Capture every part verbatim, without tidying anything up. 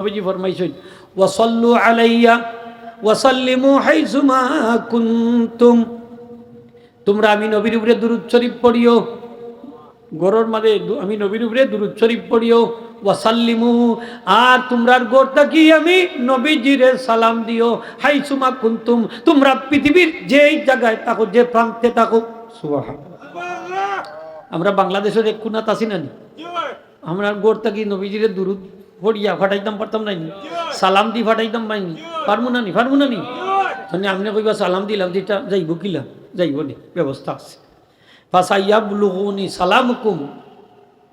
নবীজি ফরমাইছইন, "ওয়াসাল্লু আলাইয়া ওয়াসাল্লিমু হাইসুমা কুনতুম।" তোমরা আমি নবীর উপরে দুরূদ শরীফ পড়িও, ঘরর মাঝে দু-, আমি নবীর উপরে দুরূদ শরীফ পড়িও, ওয়াসাল্লিমু, আর তোমরার ঘর থাকি আমি নবীজিরে সালাম দিও, হাইসুমা কুনতুম, তোমরা পৃথিবীর যেই জায়গায় থাকো, যে প্রান্তে থাকো। সুবহানাল্লাহ। আমরা বাংলাদেশর এক কোনাত আছি না নি? আমরার ঘর থাকি নবীজিরে দুরূদ পড়িয়া ফাটাইতাম পারতাম নায় নি? সালাম দি ফাটাইতাম নায় নি? পারমু না নি? পারমু না নি? তাইলে আপনে কইবা, "সালাম দিলাম, যেটা যাইবো কিলা?" যাইবো নি, ব্যবস্থা আছে। "ফাসাইয়াবলুগুনি সালামুকুম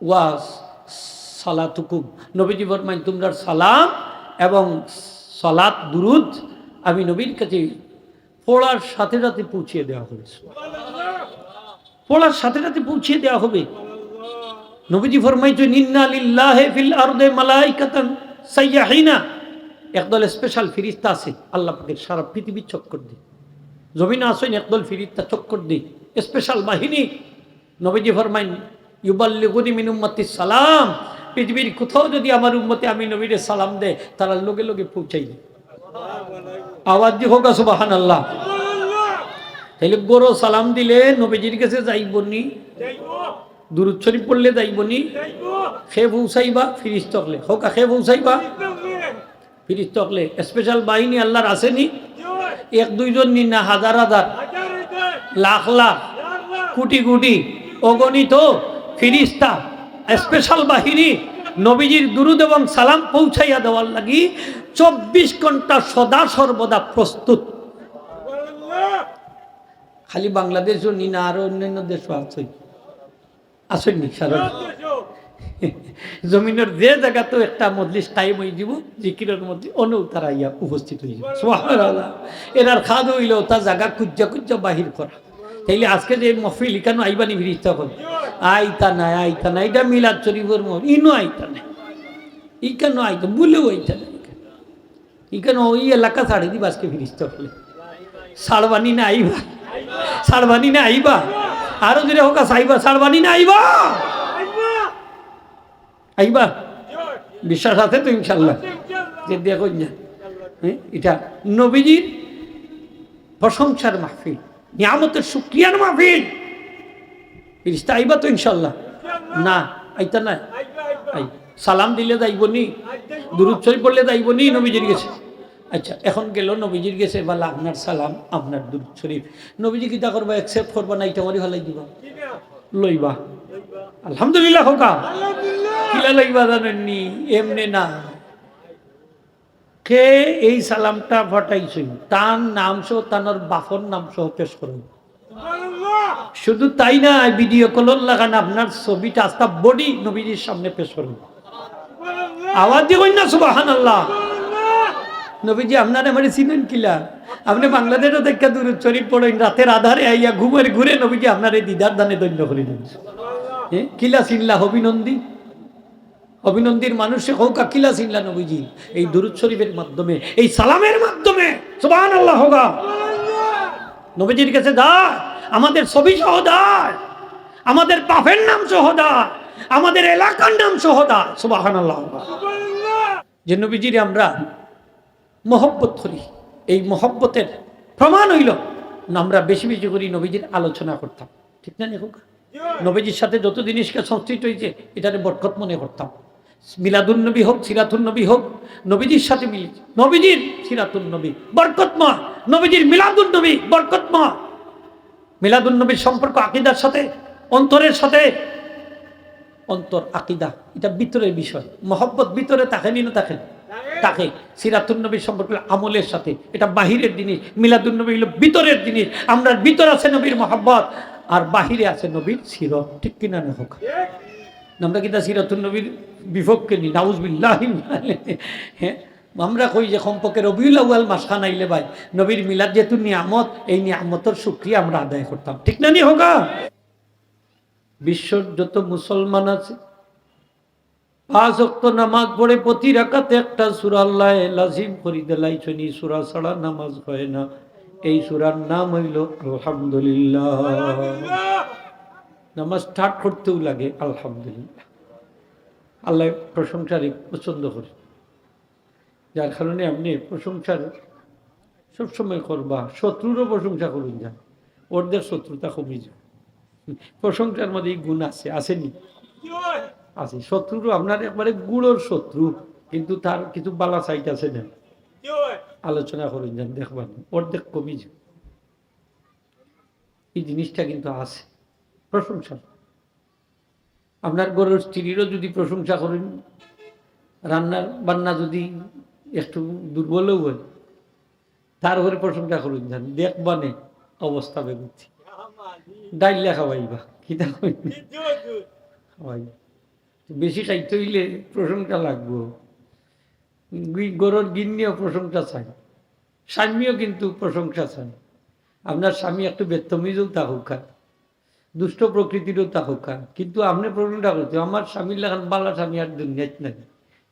ওয়া সালাতুকুম।" নবীজি ফরমাইন, "তোমরার সালাম এবং সালাত, দুরূদ আমি নবীর কাছে পড়ার সাথে সাথে পৌঁছিয়ে দেওয়া হবে।" পড়ার সাথে সাথে পৌঁছিয়ে দেওয়া হবে। নবীজি ফরমাইছইন, "ইন্না লিল্লাহি ফিল আরদে মালাইকাতান সাইয়াহিনা।" একদল স্পেশাল ফিরিস্তা আছে, আল্লাহ পাকের সারা পৃথিবীর চক্কর দেয়। জমিনে আছইন একদল ফিরিস্তা চক্কর দেয়, স্পেশাল বাহিনী। নবীজি ফরমাইন, "ইউবাল্লিগুনি মিন উম্মতি সালাম।" পৃথিবীর কোথাও যদি আমার উম্মতে আমি নবীরে সালাম দেয়, তারা লগে লগে পৌঁছাই দেয়। আওয়াজ দি কউক্কা সুবহানাল্লাহ। তাইলে ঘরো সালাম দিলে নবীজির গেছে যাইবো নি? দুরূদ শরীফ পড়লে যাইবো নি? কে পৌঁছাইবা? ফিরিস্তা অকলে। কউক্কা, কে পৌঁছাইবা? ফিরিস্তা অকলে। স্পেশাল বাহিনী আল্লাহর আছে নি? এক দুইজন নি, না হাজার হাজার, লাখ লাখ, কোটি কোটি, অগণিত ফিরিস্তা, স্পেশাল বাহিনী নবীজির দুরূদ এবং সালাম পৌঁছাইয়া দেওয়ার লাগি চব্বিশ ঘন্টা সদা সর্বদা প্রস্তুত। খালি বাংলাদেশো নি না, আরো অন্যান্য দেশো আছে। আছইন নি সারা? জমিনর যে জাগাত একটা মজলিস কায়েম অইযিবো, জিকিরর মজলিস, অনো তারা আইয়া উপস্থিত অইযিবো। সুবহানাল্লাহ। এরার কাজ অইলো তা জাগা খুঁজিয়া খুঁজিয়া বাহির করা। তাইলে আজকে যে মহফিল, ইখানো আইবা নি ফিরিস্তা অকল? আইতা নায়, আইতা নায়। ইটা মিলাদ শরীফর মহফিল, ইনো আইতা নায়। ইখানো আইতা, ভুলেও আইতা নায়। ইখানো ওই এলাকা ছাড়ি দিবা আজকে ফিরিস্তা অকলে। ছাড়বা নি না আইবা? ছাড়বা নি না আইবা? আরো জোরে কউক্কা, আইবা, ছাড়বা নি না আইবা? আইবা? বিশ্বাস আছে তো ইনশাআল্লাহ? যে দেখো না, হ্যাঁ, ইটা নবীজির প্রশংসার মাহফিল, নিয়ামতের শুকরিয়ার মাহফিল। ফিরিস্তা আইবা তো ইনশাআল্লাহ? না, আইতা নায়? আই, সালাম দিলে যাইবো নি? দুরূদ শরীফ পড়লে যাইবো নি নবীজির গেছে? আচ্ছা, এখন গেল নবীজির গেছে, বালা, আপনার সালাম, আপনার দুরূদ শরীফ। নবীজি কিতা করবা? অ্যাকসেপ্ট করবা না, ইটা মারি ফালাই দিবা? লইবা। আলহামদুলিল্লাহ কউক্কা। কিলা লইবা জানইন নি? এমনে না। কে এই সালামটা ফাটাইছইন, তান নাম সহ, তানর বাপর নাম সহ পেশ করইন। শুধু তাই না, ভিডিও কলর লাখান আপনার ছবিটা, আস্তা বডি নবীজির সামনে পেশ করইন। আওয়াজ দি কইন না সুবহানাল্লাহ। নবীজি আপনারে আমারে চিনইন কিলা? আপনে বাংলাদেশো থাইক্কা দুরূদ শরীফ পড়ইন, রাতের আধারে আইয়া ঘুমের ঘুরে নবীজি আপনারে দিদার দানে ধন্য করি দিন। হ্যাঁ, কিলা চিনলা অভিনন্দী? অভিনন্দীর মানুষে কউক্কা কিলা চিনলা নবীজি? এই দুরূদ শরীফের মাধ্যমে, এই সালামের মাধ্যমে। সুবহানাল্লাহ কউক্কা। নবীজির গেছে যায়, আমাদের ছবি সহ যায়, আমাদের বাপর নাম সহ যায়, আমাদের এলাকার নাম সহ যায়। সুবহানাল্লাহ কউক্কা। যে নবীজিরে আমরা মহব্বত করি, এই মহব্বতের প্রমাণ অইলো আমরা বেশি বেশি করি নবীজির আলোচনা করতাম, ঠিক না নি কউক্কা? নবীজির সাথে যত জিনিসকে সংশ্লিষ্ট অইছে, ইটারে বরকত মনে করতাম। মিলাদুন নবী হোক, সিরাতুন নবী হোক, নবীজির সাথে মিলে, নবীজির সিরাতুন নবী বরকতময়, নবীজির মিলাদুন নবী বরকতময়। মিলাদুন নবীর সম্পর্ক আকিদার সাথে, অন্তরের সাথে। অন্তর, আকিদা, ইটা ভিতরের বিষয়। মহব্বত ভিতরে থাকে নি না থাকে? থাকে। সিরাতুন নবীর সম্পর্ক অইলো আমলের সাথে, ইটা বাহিরের জিনিস। মিলাদুন নবী অইলো ভিতরের জিনিস। আমরার ভিতর আছে নবীর মহব্বত, আর বাহিরে আছে নবীর সিরত। ঠিক কিনা না কউক্কা? আমরা কিতা সিরাতুন নবীর বিপক্ষে নি? নাউজুবিল্লাহ। হ্যাঁ, আমরা কই যে কমপক্ষে রবিউল আউয়াল মাসখান আইলে ভাই, নবীর মিলাদ যেহেতু নিয়ামত, এই নিয়ামতর শুকরিয়া আমরা আদায় করতাম, ঠিক না নি কউক্কা? বিশ্বর যত মুসলমান আছে, পাঁচ ওয়াক্ত নামাজ পড়ে, প্রতি রাকাতে একটা সূরা আল্লায় লাজিম করি দিলাইছইন, এই সূরা ছাড়া নামাজ হয় না। এই সূরার নাম অইলো আলহামদুলিল্লাহ। নামাজ স্টার্ট করতেও লাগে আলহামদুলিল্লাহ। আল্লায় প্রশংসারে পছন্দ করে। যার কারণে আপনে প্রশংসার সবসময় করবা, শত্রুরও প্রশংসা করুন যান, অর্ধেক শত্রুতা কমি যায়। প্রশংসার মধ্যে এই গুণ আছে, আছেনি? আছে। শত্রুরও আপনার একবারে গুড়র শত্রু, কিন্তু তার কিছু বালা সাইড আছে না, আলোচনা করুন যান, দেখবা না, অর্ধেক কমি যায়। এই জিনিসটা কিন্তু আছে, প্রশংসা। আপনার ঘরর স্ত্রীরও যদি প্রশংসা করেন, রান্না বান্না যদি একটু দুর্বলও হয়, তার উপরে প্রশংসা করুন যান, দেখবা নে অবস্থা বেগুতি। ডাইল্লা খাওয়াইবা, কিতা কইন? খাওয়াইবা। বেশি খাইতে হইলে প্রশংসা লাগবো। গি-, ঘরর গিন্নিও প্রশংসা চায়, স্বামীও কিন্তু প্রশংসা চায়। আপনার স্বামী একটু বেতমিজও তা হোক আর, দুষ্ট প্রকৃতিরও তা হোক আর, কিন্তু আপনে প্রশংসা করতে, "আমার স্বামীর লাখান বালা স্বামী আর দুনিয়াত নাই।"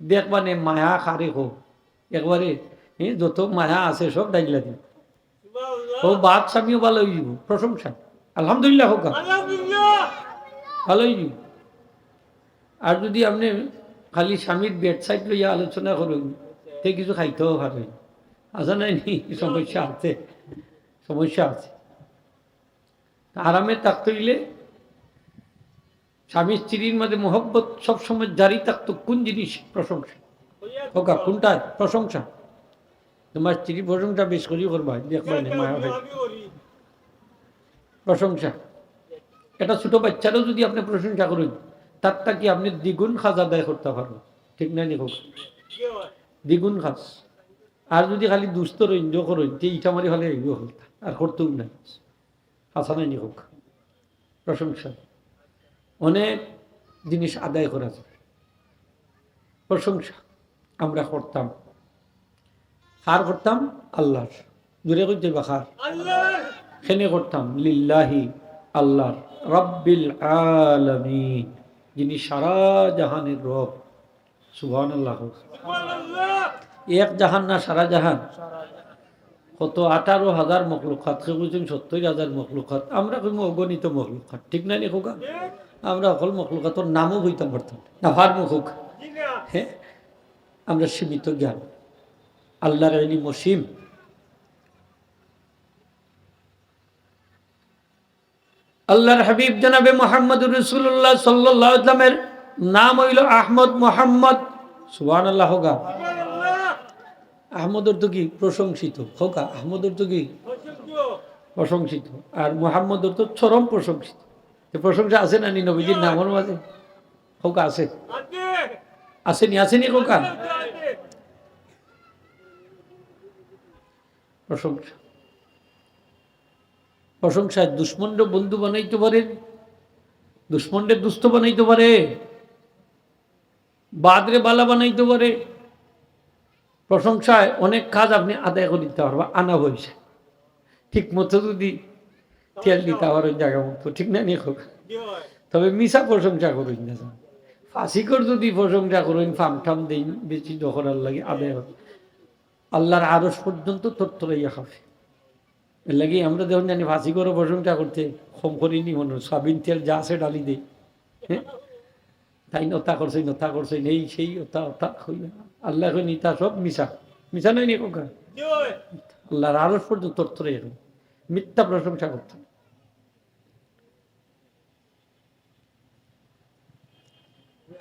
দেখবা নে মায়া কারে কও, একবারে, এ, যত মায়া আছে সব ডাইল্লা দিবা। ও বাদ স্বামীও ভালা অই যিবো, প্রশংসা। আলহামদুলিল্লাহ হোক। আলহামদুলিল্লাহ। ভালা অই যিবো। আর যদি আপনে খালি স্বামীর ব্যাড সাইড লইয়া আলোচনা করইন, তে কিছু খাইতেও পারইন। আছে না নি? সমস্যা আছে, সমস্যা আছে। তা আরামে থাকতে হইলে স্বামী স্ত্রীর মাঝে মহব্বত সবসময় জারি থাকতো। কোন জিনিস? প্রশংসা। হোক, কোনটা? প্রশংসা। তোমার স্ত্রীর প্রশংসা বেশ করি করবা, দেখবা নে, মায়া হয়। প্রশংসা। একটা ছোট বাচ্চারও যদি আপনে প্রশংসা করইন, তার থাকি আপনে দ্বিগুণ কাজ আদায় করতা পারবা। ঠিক না নি হোক? দ্বিগুণ কাজ। আর যদি খালি দুস্ত রইন, জো করইন, তে ইটা মারি ফালাই অইবো হলতা, আর করতেও নাই। হাছা নায় নি হোক? প্রশংসা। অনেক জিনিস আদায় করা যায়। প্রশংসা আমরা করতাম। কার করতাম? আল্লাহর। জোরে কইতে বা কার? আল্লাহর। কেনে করতাম? লিল্লাহি, আল্লাহর। রাব্বিল আলামিন, যিনি সারা জাহানের রব। সুবহানাল্লাহ। সুবহানাল্লাহ। এক জাহান না সারা জাহান? কত আঠারো হাজার মখলুকাত, কেউ কইছইন সত্তইর হাজার মখলুকাত, আমরা কইমু অগণিত মখলুকাত, ঠিক না নি খোকা? আমরা হকল মখলুকাতর নামও কইতাম পারতাম না, না পারমু খোকা। জি না। হ্যাঁ, আমরা সীমিত জ্ঞান, আল্লাহর ইলম অসীম। আল্লাহর হাবিব জনাবে মুহাম্মদুর রাসূলুল্লাহ সাল্লাল্লাহু আলাইহি ওয়াসাল্লামের নাম অইলো আহমদ মুহাম্মদ। সুবহানাল্লাহ হোগা। আহমদ অর্থ কি? প্রশংসিত। হোগা, আহমদ অর্থ কি? প্রশংসিত। আর মুহাম্মদ অর্থ চরম প্রশংসিত। তো প্রশংসা আছে না নি নবীজির নামর মাঝে? হোগা, আছে। আছে নি, আছে নি হোগা? প্রশংসা। প্রশংসায় দুশমনরে বন্ধু বানাইতে পারে, দুশমনরে দোস্ত বানাইতে পারে, বাদরে বালা বানাইতে পারে। প্রশংসায় অনেক কাজ আপনে আদায় করি দিতা পারবা, আনা পয়সা। ঠিক মতো যদি তেল দিতা পারইন জাগা মতো, ঠিক না নি হোক? তবে মিছা প্রশংসা করইন না। ফাসিকর যদি প্রশংসা করইন, ফাম-টাম দেইন, বেশি দখরার লাগি আদায় হবে। আল্লাহর আরশ পর্যন্ত তরতরাইয়া খাবে। এর লাগি আমরা দেখুন জানি ফাসিকরও প্রশংসা করতে কম করি নি মনে হয়, সয়াবিন তেল যা আছে ঢালি দেই। হ্যাঁ? তাইন অতা করছইন, অতা করছইন, এই সেই অতা, অতা কইয়া। আল্লায় কইন, "ইতা সব মিছা।" মিছা নায় নি খোকা? আল্লাহর আরশ পর্যন্ত তরতরাইয়া খাবে। মিথ্যা প্রশংসা করতে।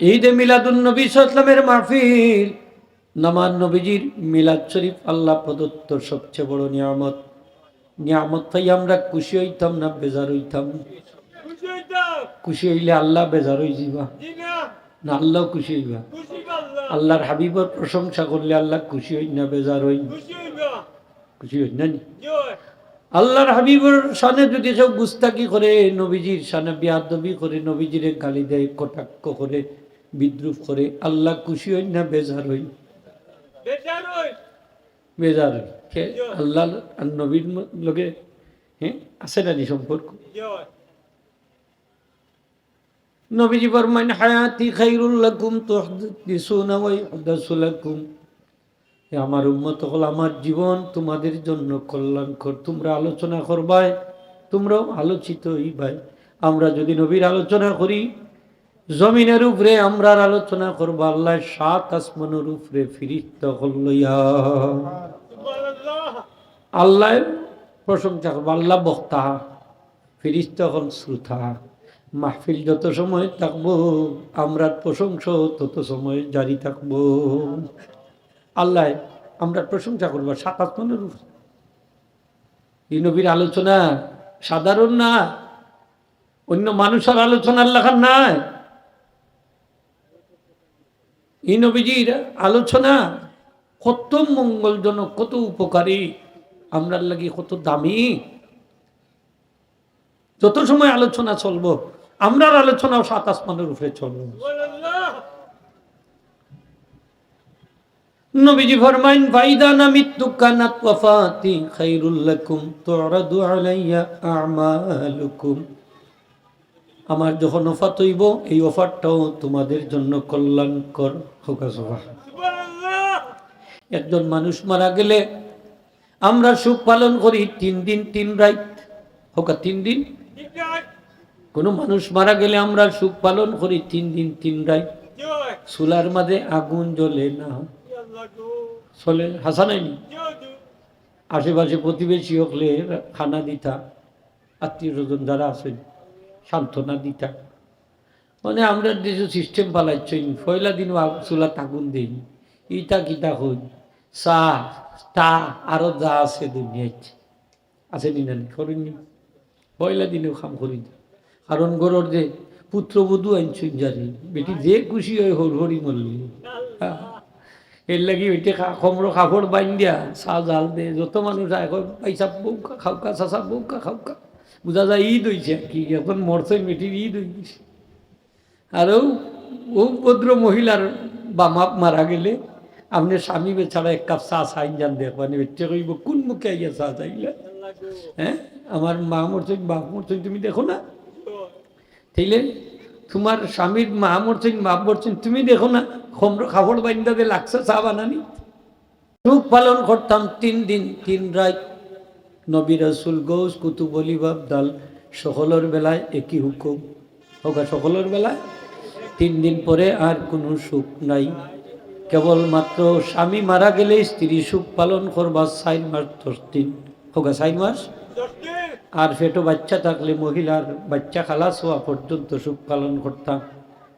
ঈদে মিলাদুন নবী সাল্লাল্লাহু আলাইহি ওয়াসাল্লামের মাহফিল, আমার নবীজির মিলাদ শরীফ আল্লাহ প্রদত্ত সবচেয়ে বড় নিয়ামত। নিয়ামত পাই আমরা খুশি অইতাম না বেজার অইতাম? খুশি অইতাম। খুশি অইলে আল্লাহ বেজার অই যিবা? জি না। না, আল্লাহ খুশি অইবা? খুশি অইবা আল্লাহ। আল্লাহর হাবিবর প্রশংসা করলে আল্লাহ খুশি অইন না বেজার অইন? খুশি অইবা। খুশি অইন না নি? জি অয়। আল্লাহর হাবিবর শানে যদি কেউ গুস্তাখি করে, নবীজির শানে বেয়াদবি করে, নবীজিরে গালি দেয়, কটাক্ষ করে, বিদ্রুপ করে, আল্লাহ খুশি অইন না বেজার অইন? বেজার অইন। বেজার অইন। কে? জি অয়। আল্লাহ আর নবীর ম-, লগে, হ্যাঁ, আছে না নি সম্পর্ক? জি অয়। নবীজি ফরমাইন, "হায়াতি খাইরুল লাকুম তুহাদ্দিসুনা ওয়া ইউহাদ্দাসু লাকুম।" হে আমার উম্মত অকল, আমার জীবন তোমাদের জন্য কল্যাণকর। তোমরা আলোচনা করবায়, তোমরাও আলোচিত অইবায়। আমরা যদি নবীর আলোচনা করি, জমিনর উপরে আমরার আলোচনা করবা আল্লায় সাত আসমানর উপরে ফিরিস্তা অকল লইয়া। আল্লায় প্রশংসা করবা, আল্লাহ বক্তা, ফিরিস্তা অকল শ্রোতা। মাহফিল যত সময় থাকবো, আমরার প্রশংসা তত সময় জারি থাকবো। আল্লায় আমরার প্রশংসা করবা সাত আসমানর উপরে। এই নবীর আলোচনা সাধারণ না, অন্য মানুষর আলোচনার লাখান নায়। এই নবীজির আলোচনা কত মঙ্গলজনক, কত উপকারী, আমরার লাগি কত দামি। যত সময় আলোচনা চলবো, আমরার আলোচনাও সাত আসমানর উপরে চলবো। নবীজি ফরমাইন, "ফাইদা নামিত্তু কানাত ওয়াফাতি খাইরুল লাকুম, তুরাদু আলাইয়া আমালুকুম।" আমার যখন ওফাত অইবো, এই ওফাতটাও তোমাদের জন্য কল্যাণকর। কউক্কা সুবহানাল্লাহ। একজন মানুষ মারা গেলে আমরা শোক পালন করি তিন দিন তিন রাইত। কউক্কা তিন দিন। কোনো মানুষ মারা গেলে আমরা শোক পালন করি তিন দিন তিন রাইত। চুলার মাঝে আগুন জ্বলে না, চলে, হাছা নায়নি? আশেপাশে প্রতিবেশী অকলে খানা দিতা, আত্মীয় স্বজন যারা আছইন সান্ত্বনা দিতা। মানে, আমরার দেশো system ফালাইছইন, পয়লা দিন আগ-, চুলাত আগুন দেইন, ইতা কিতা কইন, চা, টা, আরো যা আছে দুনিয়াত, আছে নি না নি? করইন নি? পয়লা দিনেও কাম করি না। কারণ ঘরর যে পুত্রবধূ আনছইন যারে, বেটি যে খুশি অয় হরহরি মল্লি। এর লাগি বেটি খা-, খমরো কাপড় বাইন্দিয়া চা জাল দে, যত মানুষ আয় কয়, "ভাইসাব বউক্কা খাউক্কা, চাচা বউক্কা খাউক্কা।" বুঝা যায় ঈদ অইছে আর কি, এখন মরছইন বেটির ঈদ অইছে। আর ও, ও ভদ্র মহিলার বাপ-মা মারা গেলে আপনে স্বামী বেচারা এক কাপ চা চাইন যান দেখবা নি, বেটিয়ে কইবো, "কোন মুখে আইয়া চা চাইলা? হ্যাঁ, আমার মা মরছইন, বাপ মরছইন, তুমি দেখো না?" তাইলে তুমার স্বামীর মা মরছইন, বাপ মরছইন, তুমি দেখো না? খমরো কাপড় বাইন্দা দে লাগছে চা বানানি। শোক পালন করতাম তিন দিন তিন রাইত। নবী রাসূল গৌস কুতুব অলি আবদাল সকলর বেলায় একই হুকুম। কউক্কা, সকলর বেলায় তিন দিন পরে আর কোনো শোক নাই। কেবলমাত্র স্বামী মারা গেলে স্ত্রী শোক পালন করবা চাইর মাস দশ দিন। কউক্কা, চাইর মাস। আর পেটো বাচ্চা থাকলে মহিলার বাচ্চা খালাস হওয়া পর্যন্ত শোক পালন করতাম।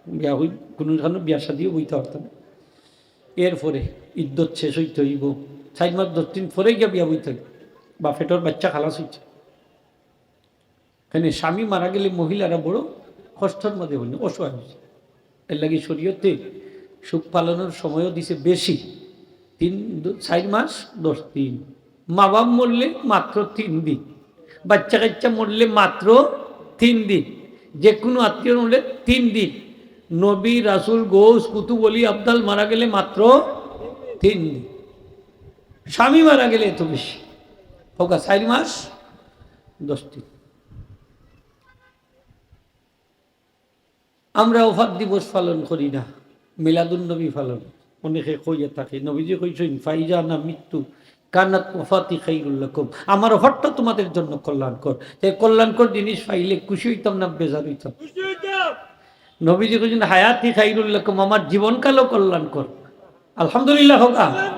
বিয়া হই-, কোনো কারণে বিয়া শাদিও বইতে পারতাম না। এরপরে ইদ্দত শেষ অইতে অইবো, চাইর মাস দশ দিন পরে গিয়া বিয়া বইতে অইবো, বা পেটর বাচ্চা খালাস অইছে। কেনে স্বামী মারা গেলে মহিলারা বড় কষ্টর মাঝে অইন, অসহায় অইছে। এর লাগি শরীয়তে শোক পালনর সময়ও দিছে বেশি, তিন, দু-, চাইর মাস দশ দিন। মা বাপ মরলে মাত্র তিন দিন, বাচ্চা কাচ্চা মরলে মাত্র তিন দিন, যে কোনো আত্মীয় মরলে তিন দিন। নবী, রাসূল, গৌস, কুতুব, অলি, আবদাল মারা গেলে মাত্র তিন দিন। স্বামী মারা গেলে এত বেশি, কউক্কা, চাইর মাস দশ দিন। আমরা ওফাত দিবস পালন করি না, মিলাদুন নবী পালন। অনেকে কইয়া থাকে, নবীজি কইছইন, "ফাইজা না মৃত্যু কানাত ওফাতি খাইরুল লাকুম।" আমার ওফাতটা তোমাদের জন্য কল্যাণকর। তাই কল্যাণকর জিনিস পাইলে খুশি অইতাম না বেজার অইতাম? নবীজি কইছইন, "হায়াতি খাইরুল লাকুম", আমার জীবনকালও কল্যাণকর। আলহামদুলিল্লাহ কউক্কা।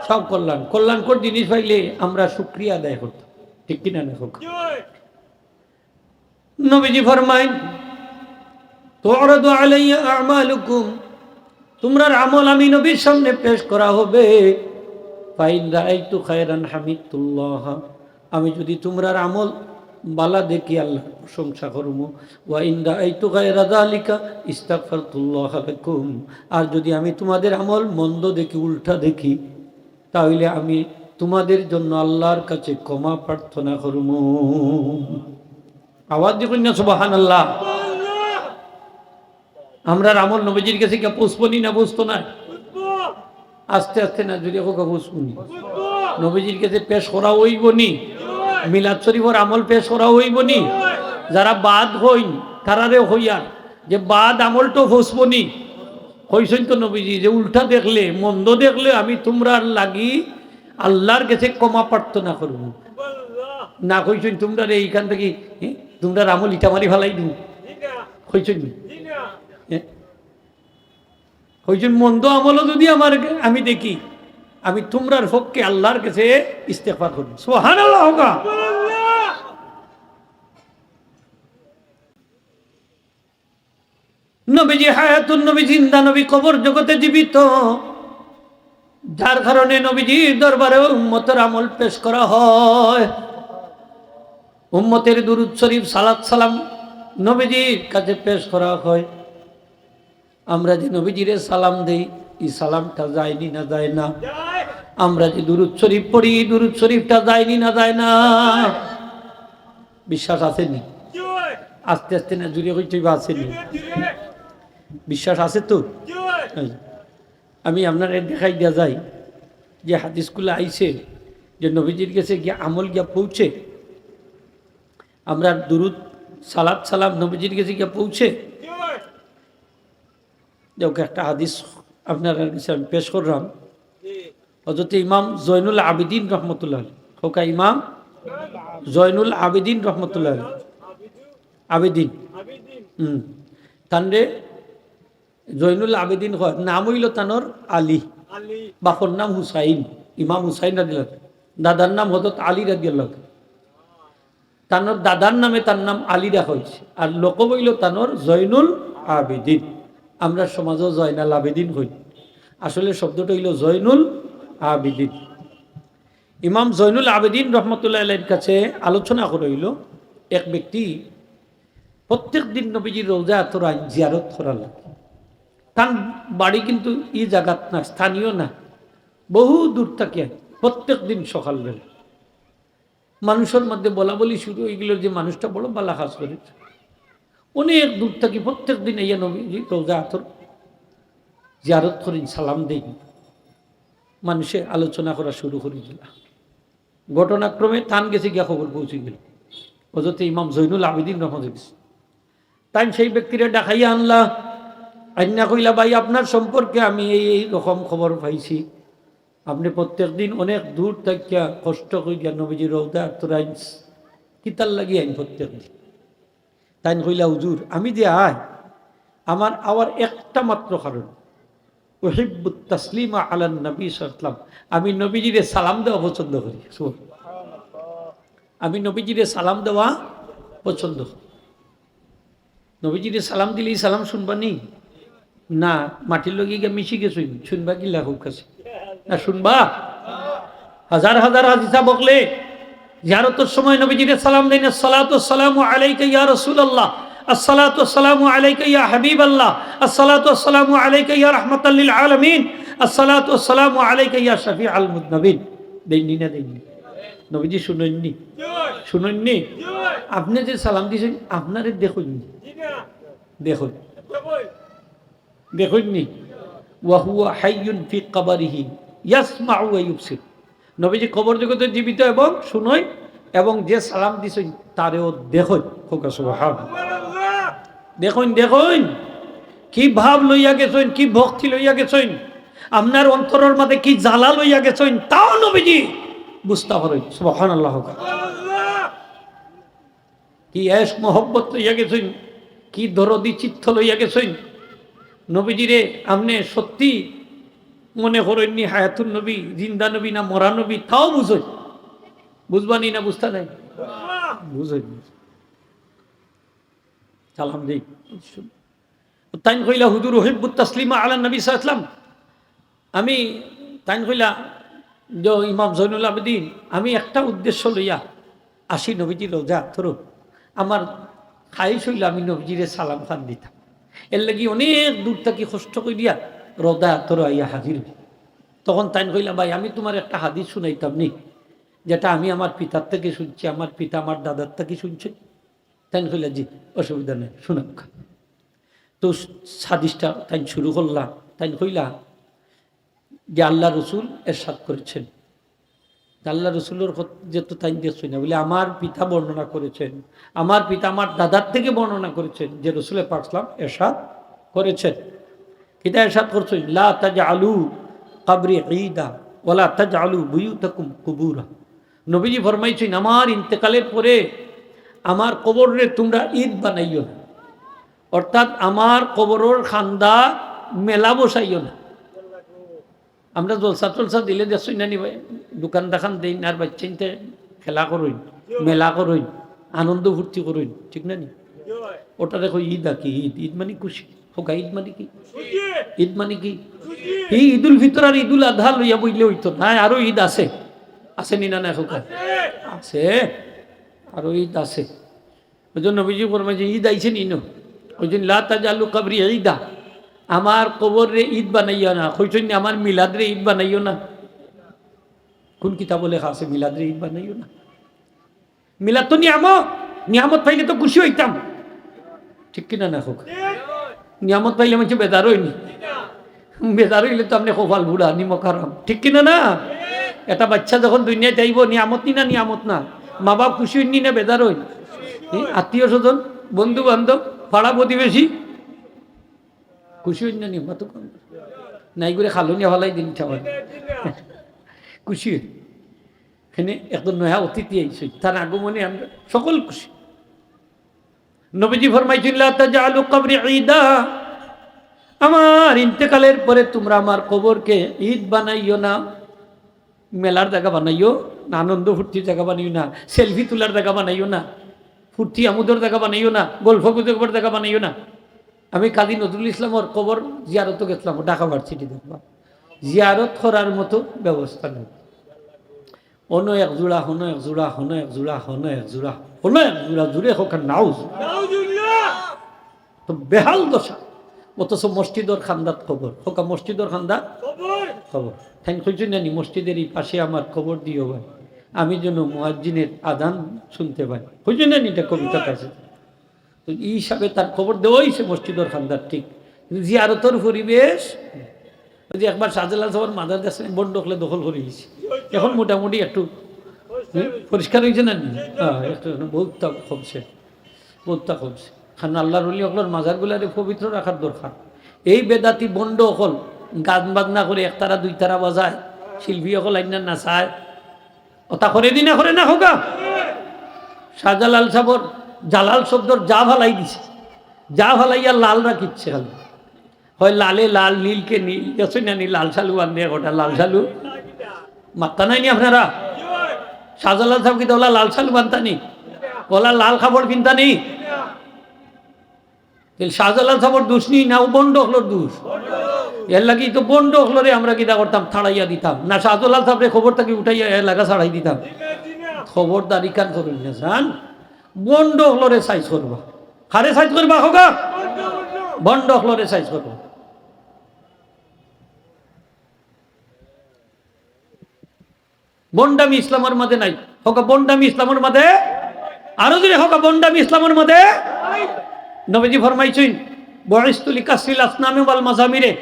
সব কল্যাণ, কল্যাণকর জিনিস পাইলে আমরা শুকরিয়া আদায় করতাম, ঠিক কিনা না কউক্কা? নবীজি ফরমাইন, "তুরাদু আলাইয়া আমালুকুম", তুমরার আমল আমি নবীর সামনে পেশ করা হবে। "ফাইন রাআইতু খায়রান হামিদতুল্লাহ", আমি যদি তুমরার আমল বালা দেখি, আল্লাহর প্রশংসা করমু। "ওয়া ইন রাআইতু গায়রা যালিকা ইস্তাগফারতুল্লাহ লাকুম", আর যদি আমি তোমাদের আমল মন্দ দেখি, উল্টা দেখি, তাহলে আমি তোমাদের জন্য আল্লাহর কাছে ক্ষমা প্রার্থনা করমু। আওয়াজ দিয়া কইন না সুবহানাল্লাহ। আমরার আমল নবীজির গেছে গিয়া পৌঁছবো নি না পৌঁছতো না? আস্তে আস্তে না, জুরে কউক্কা, পৌঁছবো নি? নবীজির গেছে পেশ করা অইবো নি? মিলাদ শরীফর আমল পেশ করা অইবো নি? যারা বাদ অইন, তারারেও কইয়ার যে বাদ আমলটাও পৌঁছবো নি? কইছইন তো নবীজি যে উল্টা দেখলে, মন্দ দেখলে আমি তুমরার লাগি আল্লাহর গেছে ক্ষমা প্রার্থনা করমু। না কইছইন তুমরারে এইখান থাকি, এ, তুমরার আমল ইটা মারি ফালাই দিমু? কইছইন নি? কইছইন, মন্দ আমলও যুদি আমার, আমি দেখি, আমি তুমরার পক্ষে আল্লার কাছে ইস্তেগফার করি। সুবহানাল্লাহ কউক্কা। নবীজি হায়াতুন নবী, জিন্দা নবী, কবর জগতে জীবিত, যার কারণে নবীজির দরবারে উম্মতের আমল পেশ করা হয়, উম্মতের দুরূদ শরীফ, সালাত, সালাম নবীজির কাছে পেশ করা হয়। আমরা যে নবীজিরে সালাম দেই, ই সালামটা যায়নি না যায় না? আমরা যে দুরূদ শরীফ পড়ি, ই দুরূদ শরীফটা যায়নি না যায় না? বিশ্বাস আছেনি? আস্তে আস্তে না, জুরে কইতে অইবো, আছেনি? বিশ্বাস আছে তো? এই, আমি আপনারে দেখাই দিয়া যাই যে হাদিসগুলা আইছে যে নবীজির গেছে গিয়া আমল গিয়া পৌঁছে, আমরা দুরূদ, সালাত, সালাম নবীজির গেছে গিয়া পৌঁছে। দেখো, একটা হাদিস আপনারার গেছে আমি পেশ করলাম। হযরতে ইমাম জয়নুল আবেদিন রহমতুল্লাহ আলাইহি, কউক্কা ইমাম জয়নুল আবেদিন রহমতুল্লাহ আলাইহি, আবেদিন, হুম, তানরে জয়নুল আবেদিন কয়, নাম অইলো তানর আলী, বাপর নাম হুসাইন, ইমাম হুসাইন রাদিয়াল্লাহু আনহু, দাদার নাম হযরত আলী রাদিয়াল্লাহু আনহু। তানর দাদার নামে তার নাম আলী রাখা অইছে, আর লকব অইলো তানর জয়নুল আবেদিন। আমরার সমাজো জয়নাল আবেদিন কইন, আসলে শব্দটা অইলো জয়নুল আবেদিন। ইমাম জয়নুল আবেদিন রহমতুল্লাহ আলাইহির কাছে আলোচনা করা অইলো, এক ব্যক্তি প্রত্যেক দিন নবীজির রওজা আতর আইন জিয়ারত করার লাগি। তান বাড়ি কিন্তু ই জাগাত না, স্থানীয় না, বহু দূর থাকি আইন, প্রত্যেক দিন সকালবেলা। মানুষর মধ্যে বলাবলি শুরু অইগেলো যে মানুষটা বড় ভালা কাজ করে, অনেক দূর থাকি প্রত্যেক দিন আইয়া নবীজির রওজা আতর জিয়ারত করইন, সালাম দেইন। মানুষে আলোচনা করা শুরু করি দিলা। ঘটনাক্রমে তান গেছে গিয়া খবর পৌঁছি গেলো হযরতে ইমাম জয়নুল আবেদিন রহমতুল্লাহ আলাইহির গেছে। তাইন সেই ব্যক্তিরে ডাকাইয়া আনলা, আইন্না কইলা, "ভাই, আপনার সম্পর্কে আমি এই, এই রকম খবর পাইছি, আপনে প্রত্যেক দিন অনেক দূর থাকিয়া কষ্ট করিয়া নবীজির রওজা আতর আইন, কিতার লাগি আইন প্রত্যেক দিন?" তাইন কইলা, "হুজুর, আমি যে আই, আমার আওয়ার একটা মাত্র কারণ, উহিব্বুত তাসলিমা আলান নবী সাল্লাল্লাহু আলাইহি ওয়াসাল্লাম, আমি নবীজিরে সালাম দেওয়া পছন্দ করি।" সুবহানাল্লাহ। আমি নবীজিরে সালাম দেওয়া পছন্দ করি। নবীজিরে সালাম দিলে ই সালাম শুনবা নি? না, মাটির লগে গিয়া মিশি গেছইন, শুনবা কিলা কউক্কা? না শুনবা? হাজার হাজার হাজি সাব অকলে জিয়ারতর সময় নবীজিরে সালাম দেইন, "আসসালাতু ওয়াসসালামু আলাইকা ইয়া রাসূলুল্লাহ, আসসালাতু ওয়াসসালামু আলাইকা ইয়া হাবিবাল্লাহ, আসসালাতু ওয়াসসালামু আলাইকা ইয়া রাহমাতাল লিল আলামিন, আসসালাতু ওয়াসসালামু আলাইকা ইয়া শাফিআল মুযনিবিন।" দেইন নি না দেইন নি? নবীজি শুনইন নি? শুনইন নি? আপনে যে সালাম দিছইন, আপনারে দেখইন নি? দেখইন। দেখইন নি? "ওয়া হুয়া হাইয়ুন ফি কবরিহি ইয়াসমাউ ওয়া ইউবসির।" নবীজি কবর জগতে জীবিত এবং শুনইন, এবং যে সালাম দিছইন তারেও দেখইন। কউক্কা সুবহানাল্লাহ। দেখইন, দেখইন, কি ভাব লইয়া গেছইন, কি ভক্তি লইয়া গেছইন, আপনার অন্তরর মাঝে কি জ্বালা লইয়া গেছইন, তাও নবীজি বুঝতা পারইন। সুবহানাল্লাহ। কি এশক মহব্বত লইয়া গেছইন, কি দরদি চিত্ত লইয়া গেছইন। নবীজিরে আপনে সত্যি মনে করইন নি হায়াতুন নবী, জিন্দা নবী না মরা নবী, তাও বুঝইন। বুঝবা নি না বুঝতা নায়? বুঝইন। সালাম দেই। তাইন কইলা, "হুজুর, উহিব্বুত তাসলিমা আলান নবী সাল্লাল্লাহু আলাইহি ওয়াসাল্লাম।" আমি, তাইন কইলা যে, "ইমাম জয়নুল আবেদিন, আমি একটা উদ্দেশ্য লইয়া আসি নবীজির রওজা আতরো। আমার খাহিশ অইলো আমি নবীজিরে সালাম খান দিতাম। এর লাগি অনেক দূর থাকি কষ্ট করিয়া রওজা আতরো আইয়া হাজির অই।" তখন তাইন কইলা, "ভাই, আমি তুমারে একটা হাদিস শুনাইতাম নি, যেটা আমি আমার পিতার থাকি শুনছি, আমার পিতা আমার দাদার থাকি শুনছে।" তাইন কইলা, "জি, অসুবিধা নাই, শুনাউক্কা।" তো হাদিসটা তাইন শুরু করলা, তাইন কইলা যে আল্লাহ রসুল এরশাদ করেছেন। আল্লাহ রসুলর যেহেতু তাইন দেখছইন না, বলে, "আমার পিতা বর্ণনা করেছেন, আমার পিতা আমার দাদার থেকে বর্ণনা করেছেন যে রসুল পাক সাল্লাম এরশাদ করেছেন।" কিতা এরশাদ করছইন? "লা তাজআলু কবরি ঈদা ওয়ালা তাজআলু বুয়ুতাকুম কুবুরা।" নবীজি ফরমাইছইন, "আমার ইন্তেকালের পরে আমার কবররে তুমরা ঈদ বানাইও না।" অর্থাৎ আমার কবরর কান্দা মেলা বসাইও না। আমরা জলসা টলসা দিলে দেখছইন না নি ভাই, দোকান দাকান দেইন আর বাচ্চাইন্তে খেলা করইন, মেলা করইন, আনন্দ ফুর্তি করইন, ঠিক না নি? ওটারে কই ঈদ আর কি? ঈদ, ঈদ মানে খুশি। কউক্কা, ঈদ মানে কি? ঈদ মানে কি? এই ঈদুল ফিতর আর ঈদুল আজহা লইয়া বইলে অইতো না, আরো ঈদ আছে, আছে নি না, না কউক্কা? আছে, আরো ঈদ আছে। ওই জন্য নবীজি ফরমাইছইন, "ঈদ আইছে নি নু?" ওই জন্য, "লা তাজআলু কবরি ঈদা", আমার কবররে ঈদ বানাইও না। কইছইন নি, "আমার মিলাদরে ঈদ বানাইও না"? কোন কিতাবো লেখা আছে মিলাদরে ঈদ বানাইও না? মিলাদ তো নিয়ামত, নিয়ামত পাইলে তো খুশি অইতাম, ঠিক কিনা না কউক্কা? নিয়ামত পাইলে মানষে বেজার অইনি, বেজার অইলে তো আপনে কপাল পুড়া, নিমক হারাম, ঠিক কিনা না? একটা বাচ্চা যখন দুনিয়াত আইবো, নিয়ামত নি না, নিয়ামত না? মা বাপ খুশি অইন নি না বেজার অইন? ই, আত্মীয় স্বজন, বন্ধু বান্ধব, পাড়া প্রতিবেশী খুশি অইন না নি? মাতউক্কা। নাই করে খালুনিয়া ফালাই দিন চাওয়ান। খুশি অইন। এখানে একজন নয়া অতিথি আইছে, তার আগমনে আমরা সকল খুশি। নবীজি ফরমাইছইন, "লা তাজআলু কবরি ঈদা", আমার ইন্তেকালের পরে তোমরা আমার কবরকে ঈদ বানাইও না, মেলার জাগা বানাইও না, আনন্দ ফুর্তির জাগা বানাইও না, সেলফি তোলার জাগা বানাইও না, ফুর্তি আমোদর জাগা বানাইও না, গল্প গুজবর জাগা বানাইও না। আমি কাজী নজরুল ইসলামর কবর জিয়ারতো গেছলাম, ঢাকা ভার্সিটি দেখবা, জিয়ারত করার মতো ব্যবস্থা নাই। অনো এক জোড়া, হনো এক জোড়া, হনো এক জোড়া, হনো এক জোড়া, হনো এক জোড়া, জোরে কউক্কা নাউজ। নাউজুবিল্লাহ। তো বেহাল দশা, অথচ মসজিদর কান্দাত কবর। কউক্কা মসজিদর কান্দাত কবর। কবর। তাইন কইছইন না নি, "মসজিদের এই পাশে আমার কবর দিও ভাই, আমি যেন মুয়াজ্জিনের আজান শুনতে পাই"? কইছইন না নি, এটা কবিতাত আছে। তো এই হিসাবে তার কবর দেওয়া অইছে মসজিদর কান্দাত, ঠিক। কিন্তু জিয়ারতর পরিবেশ, ওই যে একবার শাহজালাল সাবর মাজার দেখছইন, বন্ড অকলে দখল করি নিছে। এখন মোটামুটি একটু, হুম, পরিষ্কার অইছে না নি? হ্যাঁ, একটু, বহুত তা কমছে, বহুত তা কমছে। কারণ আল্লাহর ওলি অকলর মাজারগুলারে পবিত্র রাখার দরকার। এই বেদাতি বন্ড অকল গান বাজনা করে, একতারা দুইতারা বাজায়, শিল্পী অকল আইনা নাচায়, অতা করে নি না, করে না কউক্কা? শাহজালাল সাবর জালাল শব্দর জা ফালাই দিছে, জা ফালাইয়া লাল রাখিছে খালি। হয় লালে লাল, নীলকে নীল, দেখছইন না নি, লাল শালু বান্ধে একটা, লাল শালু। মাতরা নাই নি আপনারা? শাহজালাল সাব কিতা অলা লাল শালু বান্ধতা নি? অলা লাল কাপড় পিনতা নি? তাইলে শাহজালাল সাবর দোষ নি না অউ বন্ড অকলর দোষ? এর লাগি তো বন্ড অকলরে আমরা কিতা করতাম, তাড়াইয়া দিতাম না, শাহজালাল সাবরে কবর থাকি উঠাইয়া এলাকা ছাড়াই দিতাম। খবরদারি কান করইন না জান, বন্ড অকলরে সাইজ করবা। কারে সাইজ করবা কউক্কা? বন্ড অকলরে সাইজ করবা। ভন্ডামি ইসলামর মাঝে নাই। কউক্কা, ভন্ডামি ইসলামর মাঝে, আরো জোরে কউক্কা, ভন্ডামি ইসলামর মাঝে। নবীজি ফরমাইছইন, "বুইসতু লিকাসরিল আসনামি ওয়াল মাজামিরে।"